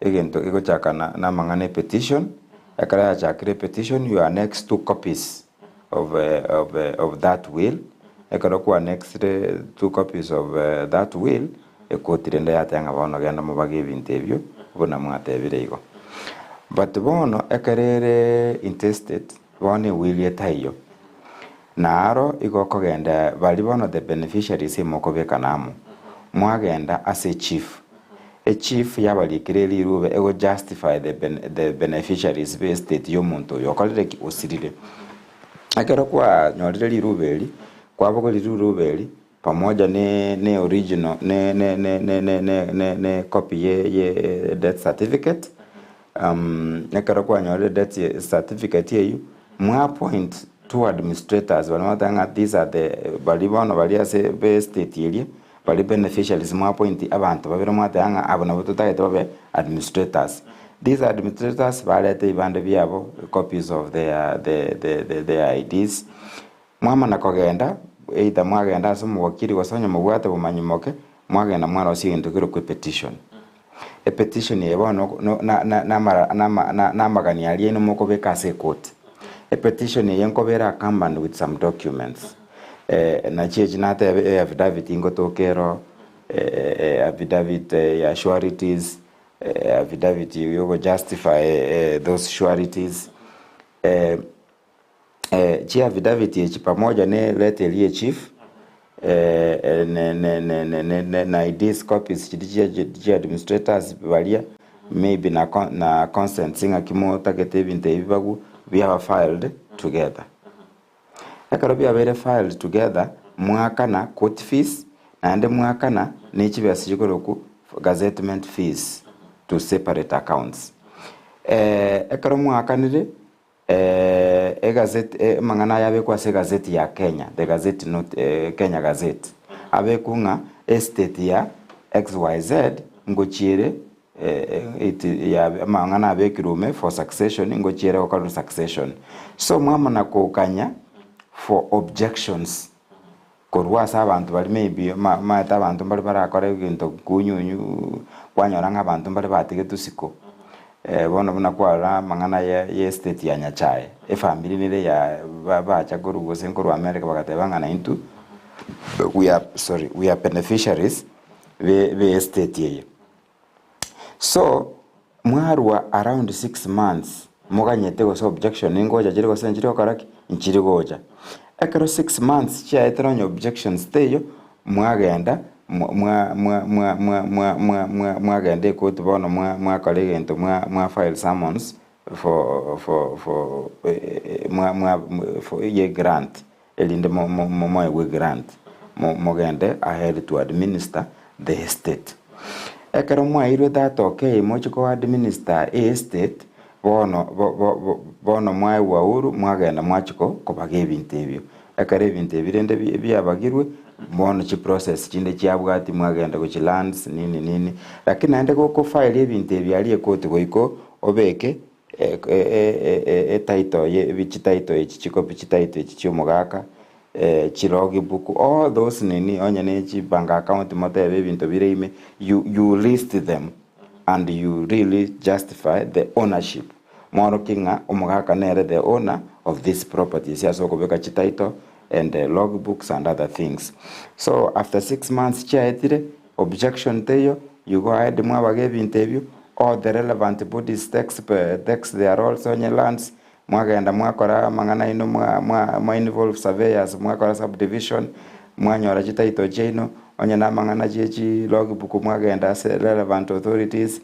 egento gegochaka na na amang'ana epetition, ekero yachakire epetition you annex two copies of of of that will, ekero kwa annexire two copies of that will, Ekoti rende yateba ng'a bono genda mobage ebinto ebio buna mwatebire igo. But bono ekero ere intestate, bono ewili etaiyo, naro igo okogenda baria bono the beneficiaries emokobekana amo, mwagenda ase echief, echief yabarikire rirube ego justify the the beneficiaries be estate ya omonto oyo okorire ki? Osirire. Ekero kwanyorire rirube eri, kwabogoria rirube eri, Pamoja ne ne original ne ne ne ne ne ne ne ne copy ye ye death certificate um, ekero kwanyorire death certificate eywo mwa appoint two administrators baria bagoteba ng'a these are the baria bono baria ase be estate eria. Baria beneficiaries mwa appoint abanto babere mwateba ng'a aba nabwo totagete babe administrators. These administrators barete ebibande biabo, copies of their the the the their IDs. Mwamana kogenda, either mwagenda ase omowakili gose onye mobwate obomanyi moke, mwagenda mwarosia egento kerokwa epetition. Epetition eye bono no na na namara nama na namagani aria aino mokobeka ase ekoti. Epetition eye nkoba ere accompanied with some documents, nachi echi natebe eaffidavit ngotoka ero, affidavit ya sureties, affidavit yogo justify those sureties. Chi affidavit echi pamoja ne letter eria ye chief ne ne ne ne ne ne na IDs copies chiria chia chia administrators baria maybe na con na consents ng'aki motagete ebinto ebi bibagwe biaba filed together. Ekero biabeire filed together, mwaakana court fees naende mwaakana ne chibesa chikorokwa gazettement fees to separate accounts. Ekero mwaakanire Egazeti, amang'ana aya abekwe ase egazeti ya Kenya, the gazette not Kenya Gazette, abekwe ng'a estate ya XYZ ngochiere it ya amang'ana abekirwe ime for succession ngochiere gokorerwa succession. So mwamana kokanya for objections korwa ase abanto baria maybe ma maete abanto mbare barakore egento kunyunyu kwanyora ng'a abanto mbare batigetwe isiko. Bono buna kwarora amang'ana ya ya estate ya Nyachae, efamiri nere ya ba bacha korwa gose nkorwa America bagateba ng'a naintwe we are sorry we are beneficiaries be be estate eye. So, mwarwa around 6 months moganyete gose objection ngocha chire gose nchiri gokora ki? Nchiri gocha. Ekero 6 months chiaetire onye objections teiyo, mwagenda mwa mwa mwa mwa mwa mwa mwa mwa mwagenda ekoti bono mwa mwakora egento mwa mwa file summons for for for mwa mwa for ye grant erinde mo mo mo moegwe grant mo mogende ahead to administer the estate. Ekero mwaeirwe that okay moche ko administer estate, bono bo bo bo bono mwaegwa uhuru mwagenda mwachia ko kobaga ebinto ebio. Ekero ebinto ebi rende bi biabagirwe, bono chiprocess chinde chiabwati mwagenda gochia lands nini nini, lakini naende goko file ebinto ebi aria ekoti goika obeke etitle ye chititle echi chikopi chititle echi chia omogaka, chilog book, all those nini onye ne chibank account motebe ebinto bire ime, you you list them and you really justify the ownership. Mworokie ng'a omogaka nere the owner of these properties ase okobeka chititle and log books and other things. So after 6 months chiaetire, objection teiyo, you go ahead mwabaga ebinto ebio, all the relevant bodies takes, takes their roles onye lands, mwagenda mwakora amang'ana aino mwa mwa mwa involve surveyors mwakora subdivision, mwanyora chititle chiaino, onye na amang'ana chie chi log book mwagenda ase relevant authorities,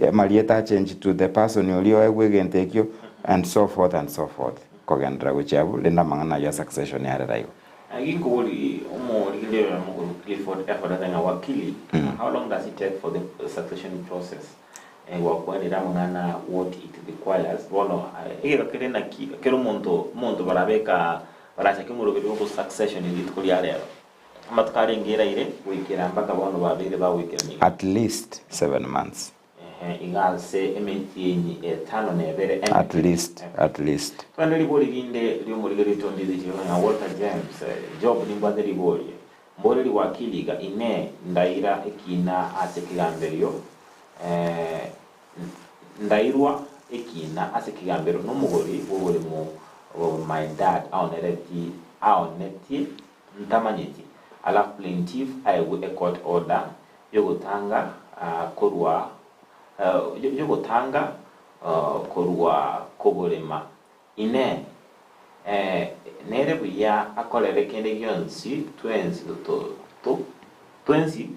amarieta achange to the person oria oegwe egento ekio, and so forth and so forth, kogenderera gochia abwo rende amang'ana ayio a succession yarera igo. Ginkobori omorigereria oyomo korwa Clifford Efford ase ng'a wakili, how long does it take for the succession process? Gwakwanire amang'ana what it requires, bono egeka kere naki kera omonto omonto barabeka barachake omoroberi bwa succession rituko ria rero, amatuko arenge eraire goikera mpaka bono babeire bagoikerania iga. At least 7 months. Ehe, iga ase emetienyi etano na ebere At emeke. least, at least. Twende ribori rinde ri'omorigereria tondizeti ng'a Walter James, Job nimbwate ribori. Mbore rigwakili iga, Inee, ndaira ekiina ase ekegamberio, eh, ndairwa ekiina ase ekegambero nomogori bw'oboremo my dad aonereti aonetie ntamanyeti, alafu plaintiff aegwe ecourt order yogotanga korwa yogotanga korwa koborema. Inee! Nere buya akorere kende gionsi twensi twensi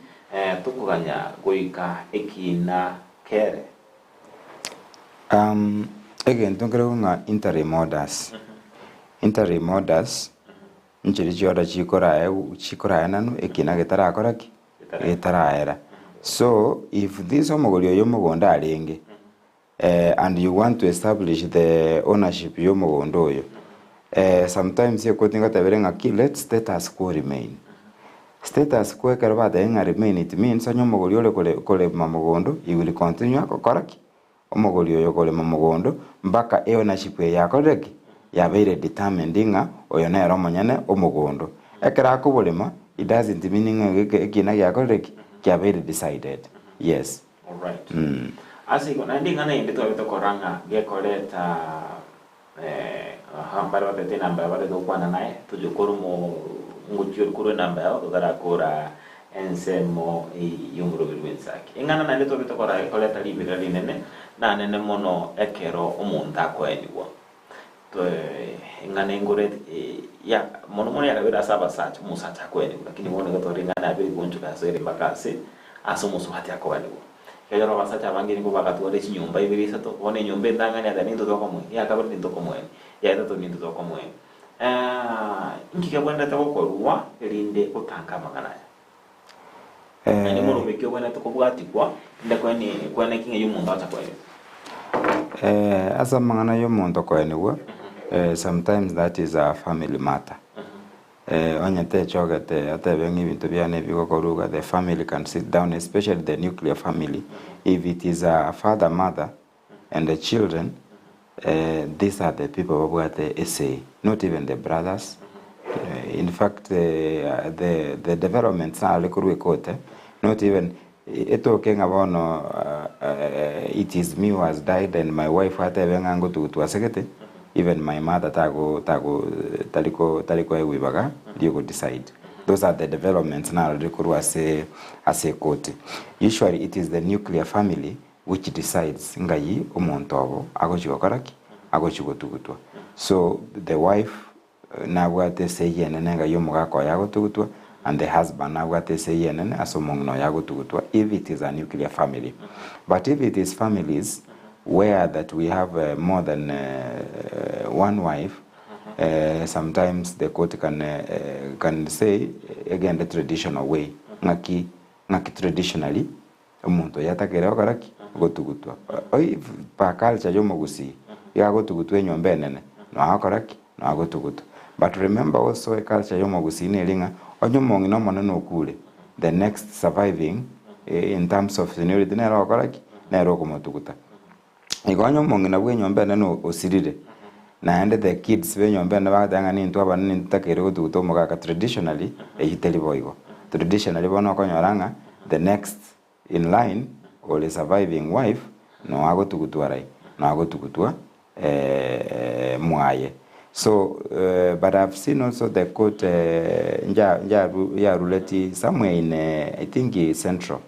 tokoganya goika ekiina kere? Egento nkerokwo ng'a interim orders, interim orders nchiria chiorder chikoraegwa chikoraenanwa ekina getarakora ki? Getaraera. So if this omogori oyo omogondo arenge and you want to establish the ownership ya omogondo oyo, sometimes ekoti ngotebere ng'aki let status quo remain. Status quo ekero batebire ng'a remain it means onye omogori ore kore korema mogondo he will continue gokora ki? Omogori oyo okorema mogondo mpaka eownership eye yakorire ki? Yabeire determined ng'a oyo nere omonyene omogondo. Ekero akoborema it doesn't mean ng'a eke ekina giakorire ki? Kiabeire decided. Yes. Alright. Ase igo naende ing'ana ende twabete korora ng'a gekoreta Aha, mbare batete enamba yabo batete gokwana naye, tochia gokora omo ngochia ore korwa enamba yabo totarakora ensemo y'omoroberi bw'ensaki. Eng'ana naende twabete kora ekoreta riberera rinene, nanene mono ekero omonto akoenigwa. Toe eng'ana engore ya mono mono yakabeire ase abasacha, omosacha akoenigwa, lakini bono iga tore eng'ana yabere goonchoka ase ere mpaka ase ase omosubati akoenigwa. Ekero abasacha abange nigo bagatwara chinyomba ibere isato, bono enyomba entang'ani yateba nintwe tokomoenia, eya kabere nintwe tokomoenia, eya gatato nintwe tokomoenia. Inki kebwenerete gokorwa erinde gotanga amang'ana aya? Naende morobio ki obwenerete kobwatigwa erinde koeni koeneki ng'a omonto acha koenigwa? Ase amang'ana ya omonto koenigwa, sometimes that is a family matter. Onye techogete atebe ng'a ebinto biane ebigokorwa iga, the family can sit down especially the nuclear family, if it is a father, mother and the children, these are the people babwate a say, not even the brothers, in fact the the developments nare korwa ekote, not even etoke ng'a bono it is me who has died and my wife atebe ng'a ngotugutwa ase gete, even my mother tago tago tari ko tari koegwa ibaga ria decide. Those are the developments narorire korwa ase ase ekoti. Usually it is the nuclear family which decides ng'ai omonto obo agochi gokora ki? Agochi gotugutwa. So the wife nabwate esegi enene ng'ai omogaka oye agotugutwa and the husband nabwate esegi enene ase omong'ina oye agotugutwa if it is a nuclear family. But if it is families where that we have more than one wife, sometimes the court can can say egende traditional way ng'aki ng'aki traditionally Omonto oyio atakere gokora ki? Gotugutwa. Oi per culture y'omogusii, iga agotugutwa enyomba enene, noa agokora ki? Noa agotugutwa. But remember also eculture y'omogusii neri ng'a onye omong'ina omonene okure, the next surviving in terms of seniority nere ogokora ki? Nere okomotuguta. Igo onye omong'ina bw'enyomba enene osirire, naende the kids b'enyomba enene bagoteba ng'a nintwe abanene ntitakeire gotuguta omogaka traditionally, eyio teri boigo. Traditionally bono okonyora ng'a the next in line ore surviving wife noo agotugutwa arai? Noo agotugutwa mwaye. So but I've seen also the court nja njaru yarureti somewhere in I think central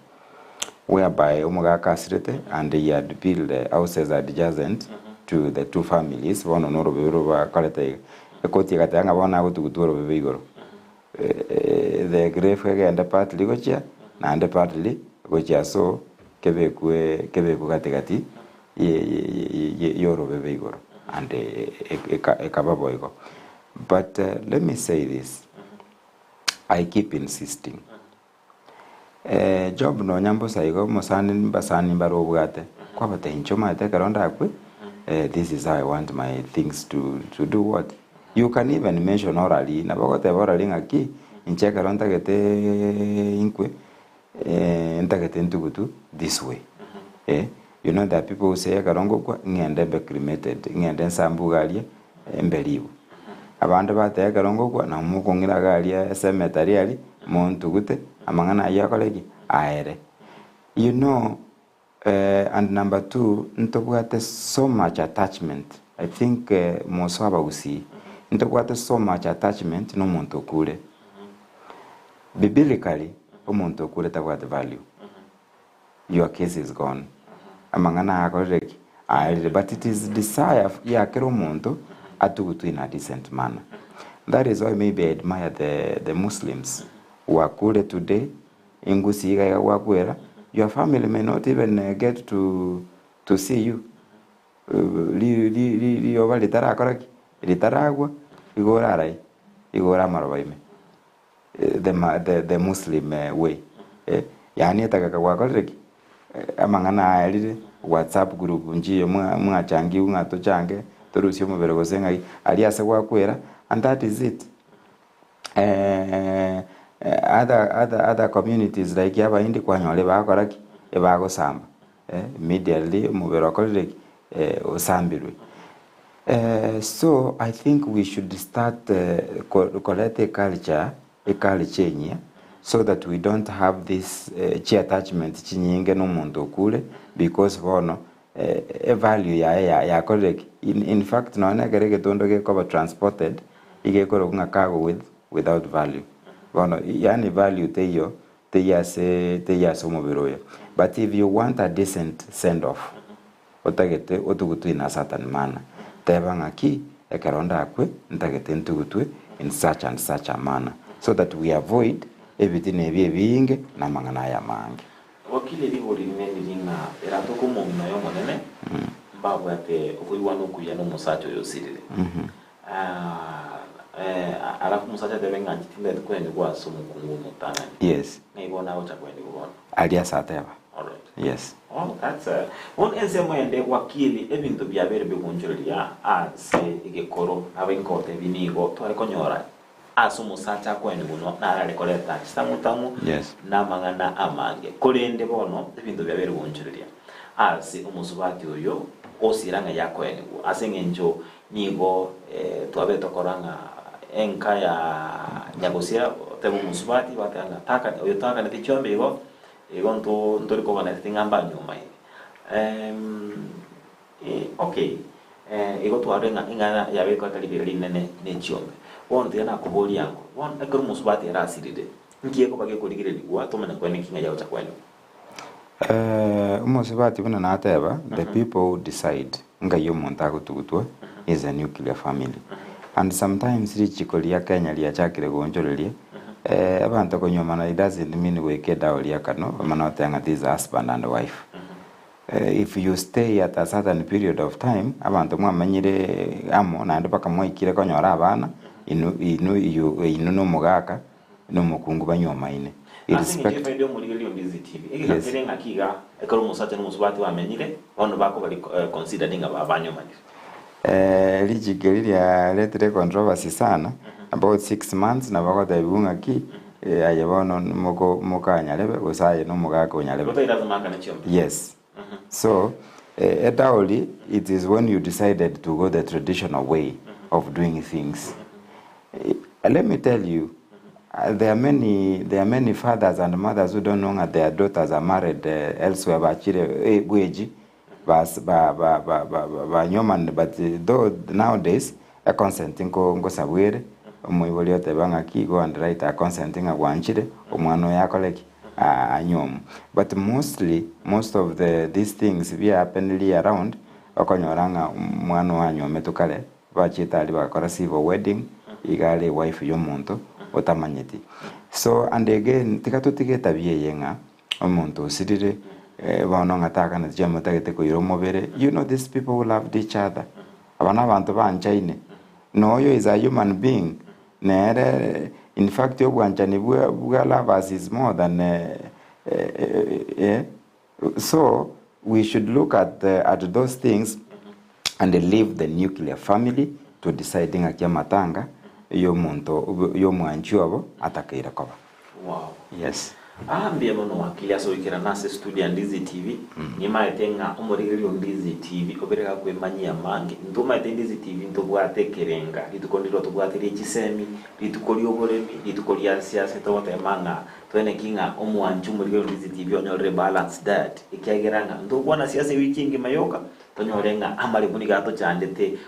whereby omogaka asirete and he had built houses adjacent to the two families bono na orobebe robakorete iga. Ekoti egateba ng'a bono agotugutwa orobebe igoro the grave egende partly gochia naende partly gochia so kebekwe kebekwe gatigati y'orobebe igoro and ekaba boigo. But let me say this, I keep insisting Job nonya mbosa igo omosani mbasani mbare obwate, kwabatebia inche omanyete ekero ndakwe this is how I want my things to to do what? You can even mention orari, nabo ogoteba orari ng'aki, inche ekero ntagete inkwe ntagete ntugutu this way eh, you know there are people who say ekero ngokwa ng'ende mbe cremated, ng'ende nsambe iga aria mbe ribu. Abande bateba ekero ngokwa nabo mokong'ira iga aria cemetery aria montugute amang'ana ayio akore ki? Aere. You know and number two ntobwate so much attachment I think moso abagusii ntobwate so much attachment na omonto okure. Biblically omonto okure tabwati value. Your case is gone. Amang'ana aya akorire ki? Aerire. But it is desire ya kera omonto atugutwe in a decent manner. That is why maybe I admire the, the Muslims. Wakure today, ingusi iga iga gwakwera, your family may not even get to, to see you. Ri, ri, ri, rioba ritarakora ki? Ritaragwa, igo orarai, igo ore amaroba ime. The, the, the Muslim way. Eh, yaani etageka gwakorire ki? Amang'ana aerire, WhatsApp group nchiyo mwa mwachangiwu ng'a tochange, torusie omobere gose ng'ai, aria ase gwakwera, and that is it. Other other other communities like abaindi kwanyora ebagokora ki? Ebagosamba immediately omobere okorire ki? Osambirwe. So I think we should start koreta eculture eculture enyia so that we don't have this chi attachment chinyinge na omonto okure because bono evalue yaye yakorire ki? In fact nonya na ekero egetondo gekoba transported iga ekorokwa ng'a cargo with without value. Bono yaani value teiyo teiyo ase teiyo ase omobere oyo. But if you want a decent send off, otagete otugutwe in a certain manner, teba ng'aki ekero ndakwe ntagete ntugutwe in such and such a manner so that we avoid ebitina ebi ebiinge na amang'ana aya amange. Wakili rigori rinene ndiri ng'a eratoke omong'ina oye omonene mbabwate okoigwana okuya nomosacha oyo osirire. Alafu omosacha atebe ng'a inche tindeti koenigwa ase omokungu omotang'ani. Yes. Ng'ai bono agocha koenigwa bono? Aria ase ateba. Alright. Yes. Oh, that's a... Bono ensemo ende wakili ebinto biabeire bigonchoreria ase egekoro nabo inkotebi nigo tware konyora ase omosacha akoenigwa no narare koreta chitang'utang'u Yes. na amang'ana amange. Korende bono ebinto biabeire gonchoreria ase omosubati oyo osira ng'a yakoenigwa ase eng'encho Nigo twabeire tokora ng'a enka ya nyagosira otebe omosubati bateba ng'a taka oyo takaneti chiombe igo, igo nto ntori koganeti ting'a mbanyuoma ere. Okay, igo twarorire ng'a eng'ana yabeire koreta riberera rinene ne chiombe. Bono tiga nakoboria ango, bono ekero omosubati arasirire, nki ekoba gekorigererigwa tomanye kwene ki ng'a yagocha kwenigwa? Omosubati buna nateba, the people who decide ngai omonto agotugutwa is a nuclear family. And sometimes richiko ria Kenya riachakire goonchoreria, abanto konyuomana it doesn't mean goika edowry akano, bamanye goteba ng'a this is husband and wife. If you stay at a certain period of time, abanto mwamenyire amo naende mpaka mwaikire konyora abana, inwe inwe you inwe na omogaka, na omokungu banyuomaine, Ase engencho irrespect. y'efaida y'omorigereria o Ndizi TV, egeka Yes. kere ng'aki iga ekero omosacha na omosubati bamenyire, bono bakoba considered ng'a banyuomanire. Eh, richiko eri riaretire controversy sana, about 6 months nabo ogotebiwa ng'aki, aye bono moko mokanyarebe gose aye na omogaka onyarebe. Gotari lazima akane chiombe. Yes. So, edowry it is when you decided to go the traditional way of doing things. Let me tell you, there are many, there are many fathers and mothers who don't know that their daughters are married elsewhere bachire bweji bas ba ba ba ba ba banyomanire but though nowadays a consent nko nkosabwa omoibori oteba ng'aki go and write a consent ng'a gwanchire omwana oyo akore ki anyuomwe but mostly most of the these things bia happened around okonyora ng'a omwana oyo anyuometwe kare bachiete aria bagakora civil wedding iga are ewife ya omonto otamanyeti. So and again tiga totige etabia eye ng'a omonto osirire bono ng'a takaneti chiombe otagete koira omobere, you know these people who loved each other, aba na abanto banchaine, na oyo is a human being nere in fact obwanchani bwa bwa lovers is more than so we should look at the at those things and leave the nuclear family to decide ng'aki amatanga ya omonto ya omwanchi obo atakeire koba. Wow. Yes. Aa mbuya mono wakili ase goikerana ase estudio ya Ndizi TV. Nimaete ng'a omorigereria o Ndizi TV obere gakwemanyia amange. Ntomaete Ndizi TV ntobwate ekerenga, rituko ndiro tobwate rie chisemi, rituko rioboremi, rituko ria siasa togotema ng'a Toeneki ng'a omwanchi omorigereria o Ndizi TV onyorire balanced diet, ekiagera ng'a ntokwana siasa ewiki engima yoka, tonyore ng'a amaremo nigo atochandete,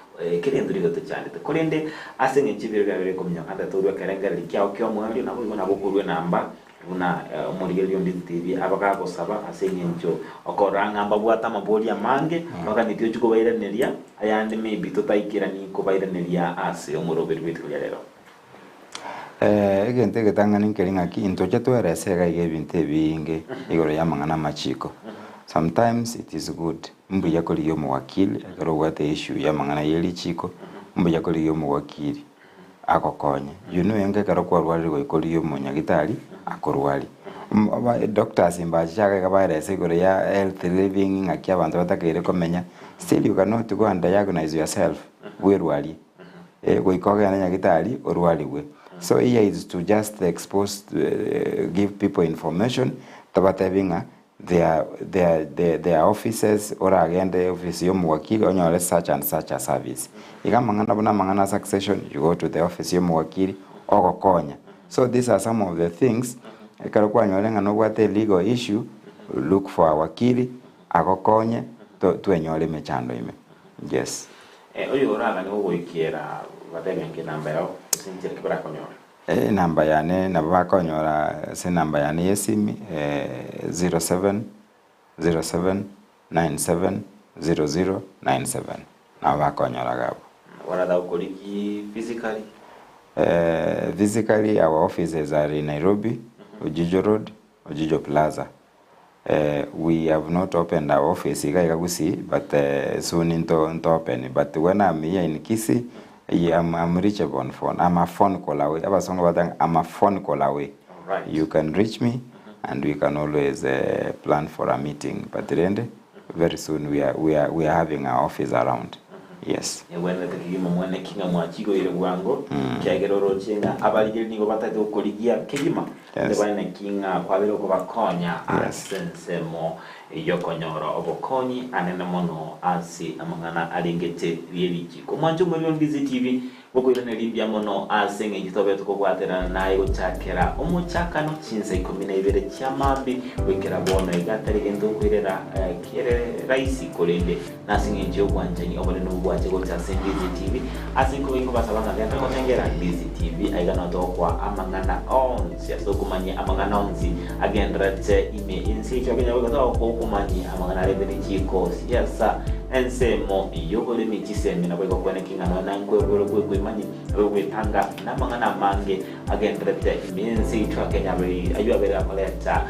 kera ento nigo etochandete. Korende ase eng'encho ebiro biabeire kominyoka ntaete orue ekerengererio kiao ki'omoerio, naboigo nabo okorua enamba buna omorigereria o Ndizi TV abagagosaba ase eng'encho okorora ng'a mbabwate amabori amange, baganetie ochie kobairaneria, ayande maybe totaikerani kobairaneria ase omoroberi bw'rituko ria rero. Egento egetang'ani nkeri ng'aki intoche toerese iga iga ebinto ebiinge igoro y'amang'ana amachiko. Sometimes it is good mbuya korigia omowakili ekero obwate issue y'amang'ana ye richiko, mbuya korigia omowakili agokonye. You know enga ekero kwarwarire goika origie omonyagitari akorwarie. Doctors mbachiche iga iga baerese igoro ya health living ng'aki abanto batakeire komenya, still you cannot go and diagnose yourself bwerwarie. Goika ogende nyagitari orwarigwe. So here is to just expose, give people information, tobatebi ng'a their, their, their, their offices, oragende office ya omowakili onyore such and such a service. Iga amang'ana buna amang'ana a succession, you go to the office ya omowakili ogokonya. So these are some of the things, ekero kwanyore ng'a nobwate legal issue, look for a wakili, agokonye, to twenyore emechando ime. Yes. Oyo oragane gogoikera batebe ng'a enamba yao gose inchera ki barakonyore. Enamba yane nabo bakonyora ase enamba yane y'esimi 07 07 97 00 97 nabo bakonyora iga abwo. Barata gokorigia physically? Physically our offices are in Nairobi, Ojijo Road, Ojijo Plaza. We have not opened our office iga iga Gusii but soon nto nto open but when I'm here in Kisii I'm, I'm reachable on phone. I'm a phone call away. Abasongo batanga I'm a phone call away. Right. You can reach me and we can always plan for a meeting but rende very soon we are, we are, we are having our office around. Yes. Egwenerete kegima mwene ki ng'a mwachigoire bwango, ekiagera oroche ng'a abarigereria nigo batagete gokorigia kegima, Yes. tebane ki ng'a kwabeire okobakonya Yes. ase ensemo y'okonyora obokonyi anene mono ase amang'ana arengete rie richiko. Mwanche omoriri o Ndizi TV, Ngokoiraneria mbuya mono ase engencho tobe tokobwaterana naye gochakera omochakano chinsa ikomi na ibere chia mambia goikera bono iga tari gento nkoirera kere raisi korende nase engencho y'obwanchani obonene obwo bwache gocha ase Ndizi TV ase nkobe nkobasaba ng'a genda gotengera Ndizi TV aiga nao togokoa amang'ana onsi ase okomanyia amang'ana onsi agendererete ime ense yaito ya Kenya goika togokoa okomanyia amang'ana arente richiko siasa Ensemo y'oboremi chisemi nabo igokweneka ing'a nonya nkwegwera gw'ekwemanyia nabo egwetanga namang'ana amange agendererete ime y'ense yaito ya Kenya ayio abeire akoreta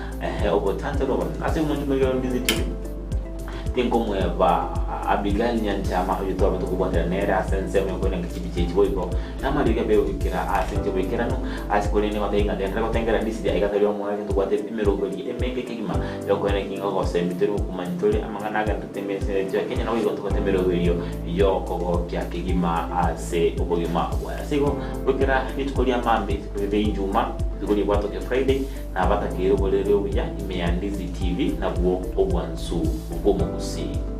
obotanchani obonene. Ase omonto omoriri Ndizi TV tinkomweba Abigail Nyanchama oyio twabe tokobwatera nere ase ensemo y'okweneka chibicha echi boigo namariogi abeire goikera ase inche boikeranu ase korende goteba ing'a genderera gotengera Ndizi aiga tari omoerio ntobwate emeroberi emenge kegima y'okweneka ing'a gosemi tore gokumanya tore amang'ana agendererete Emeserecho ya Kenya naboigo ntobwate emeroberio y'okogokia kegima ase obogima bwaye. Ase igo, goikera rituko ria mambia, rituko riria Ijuma, rituko ribwatoke Friday, nabatakeire oborere obuya ime ya Ndizi TV nabwo obwansu bw'omogusii.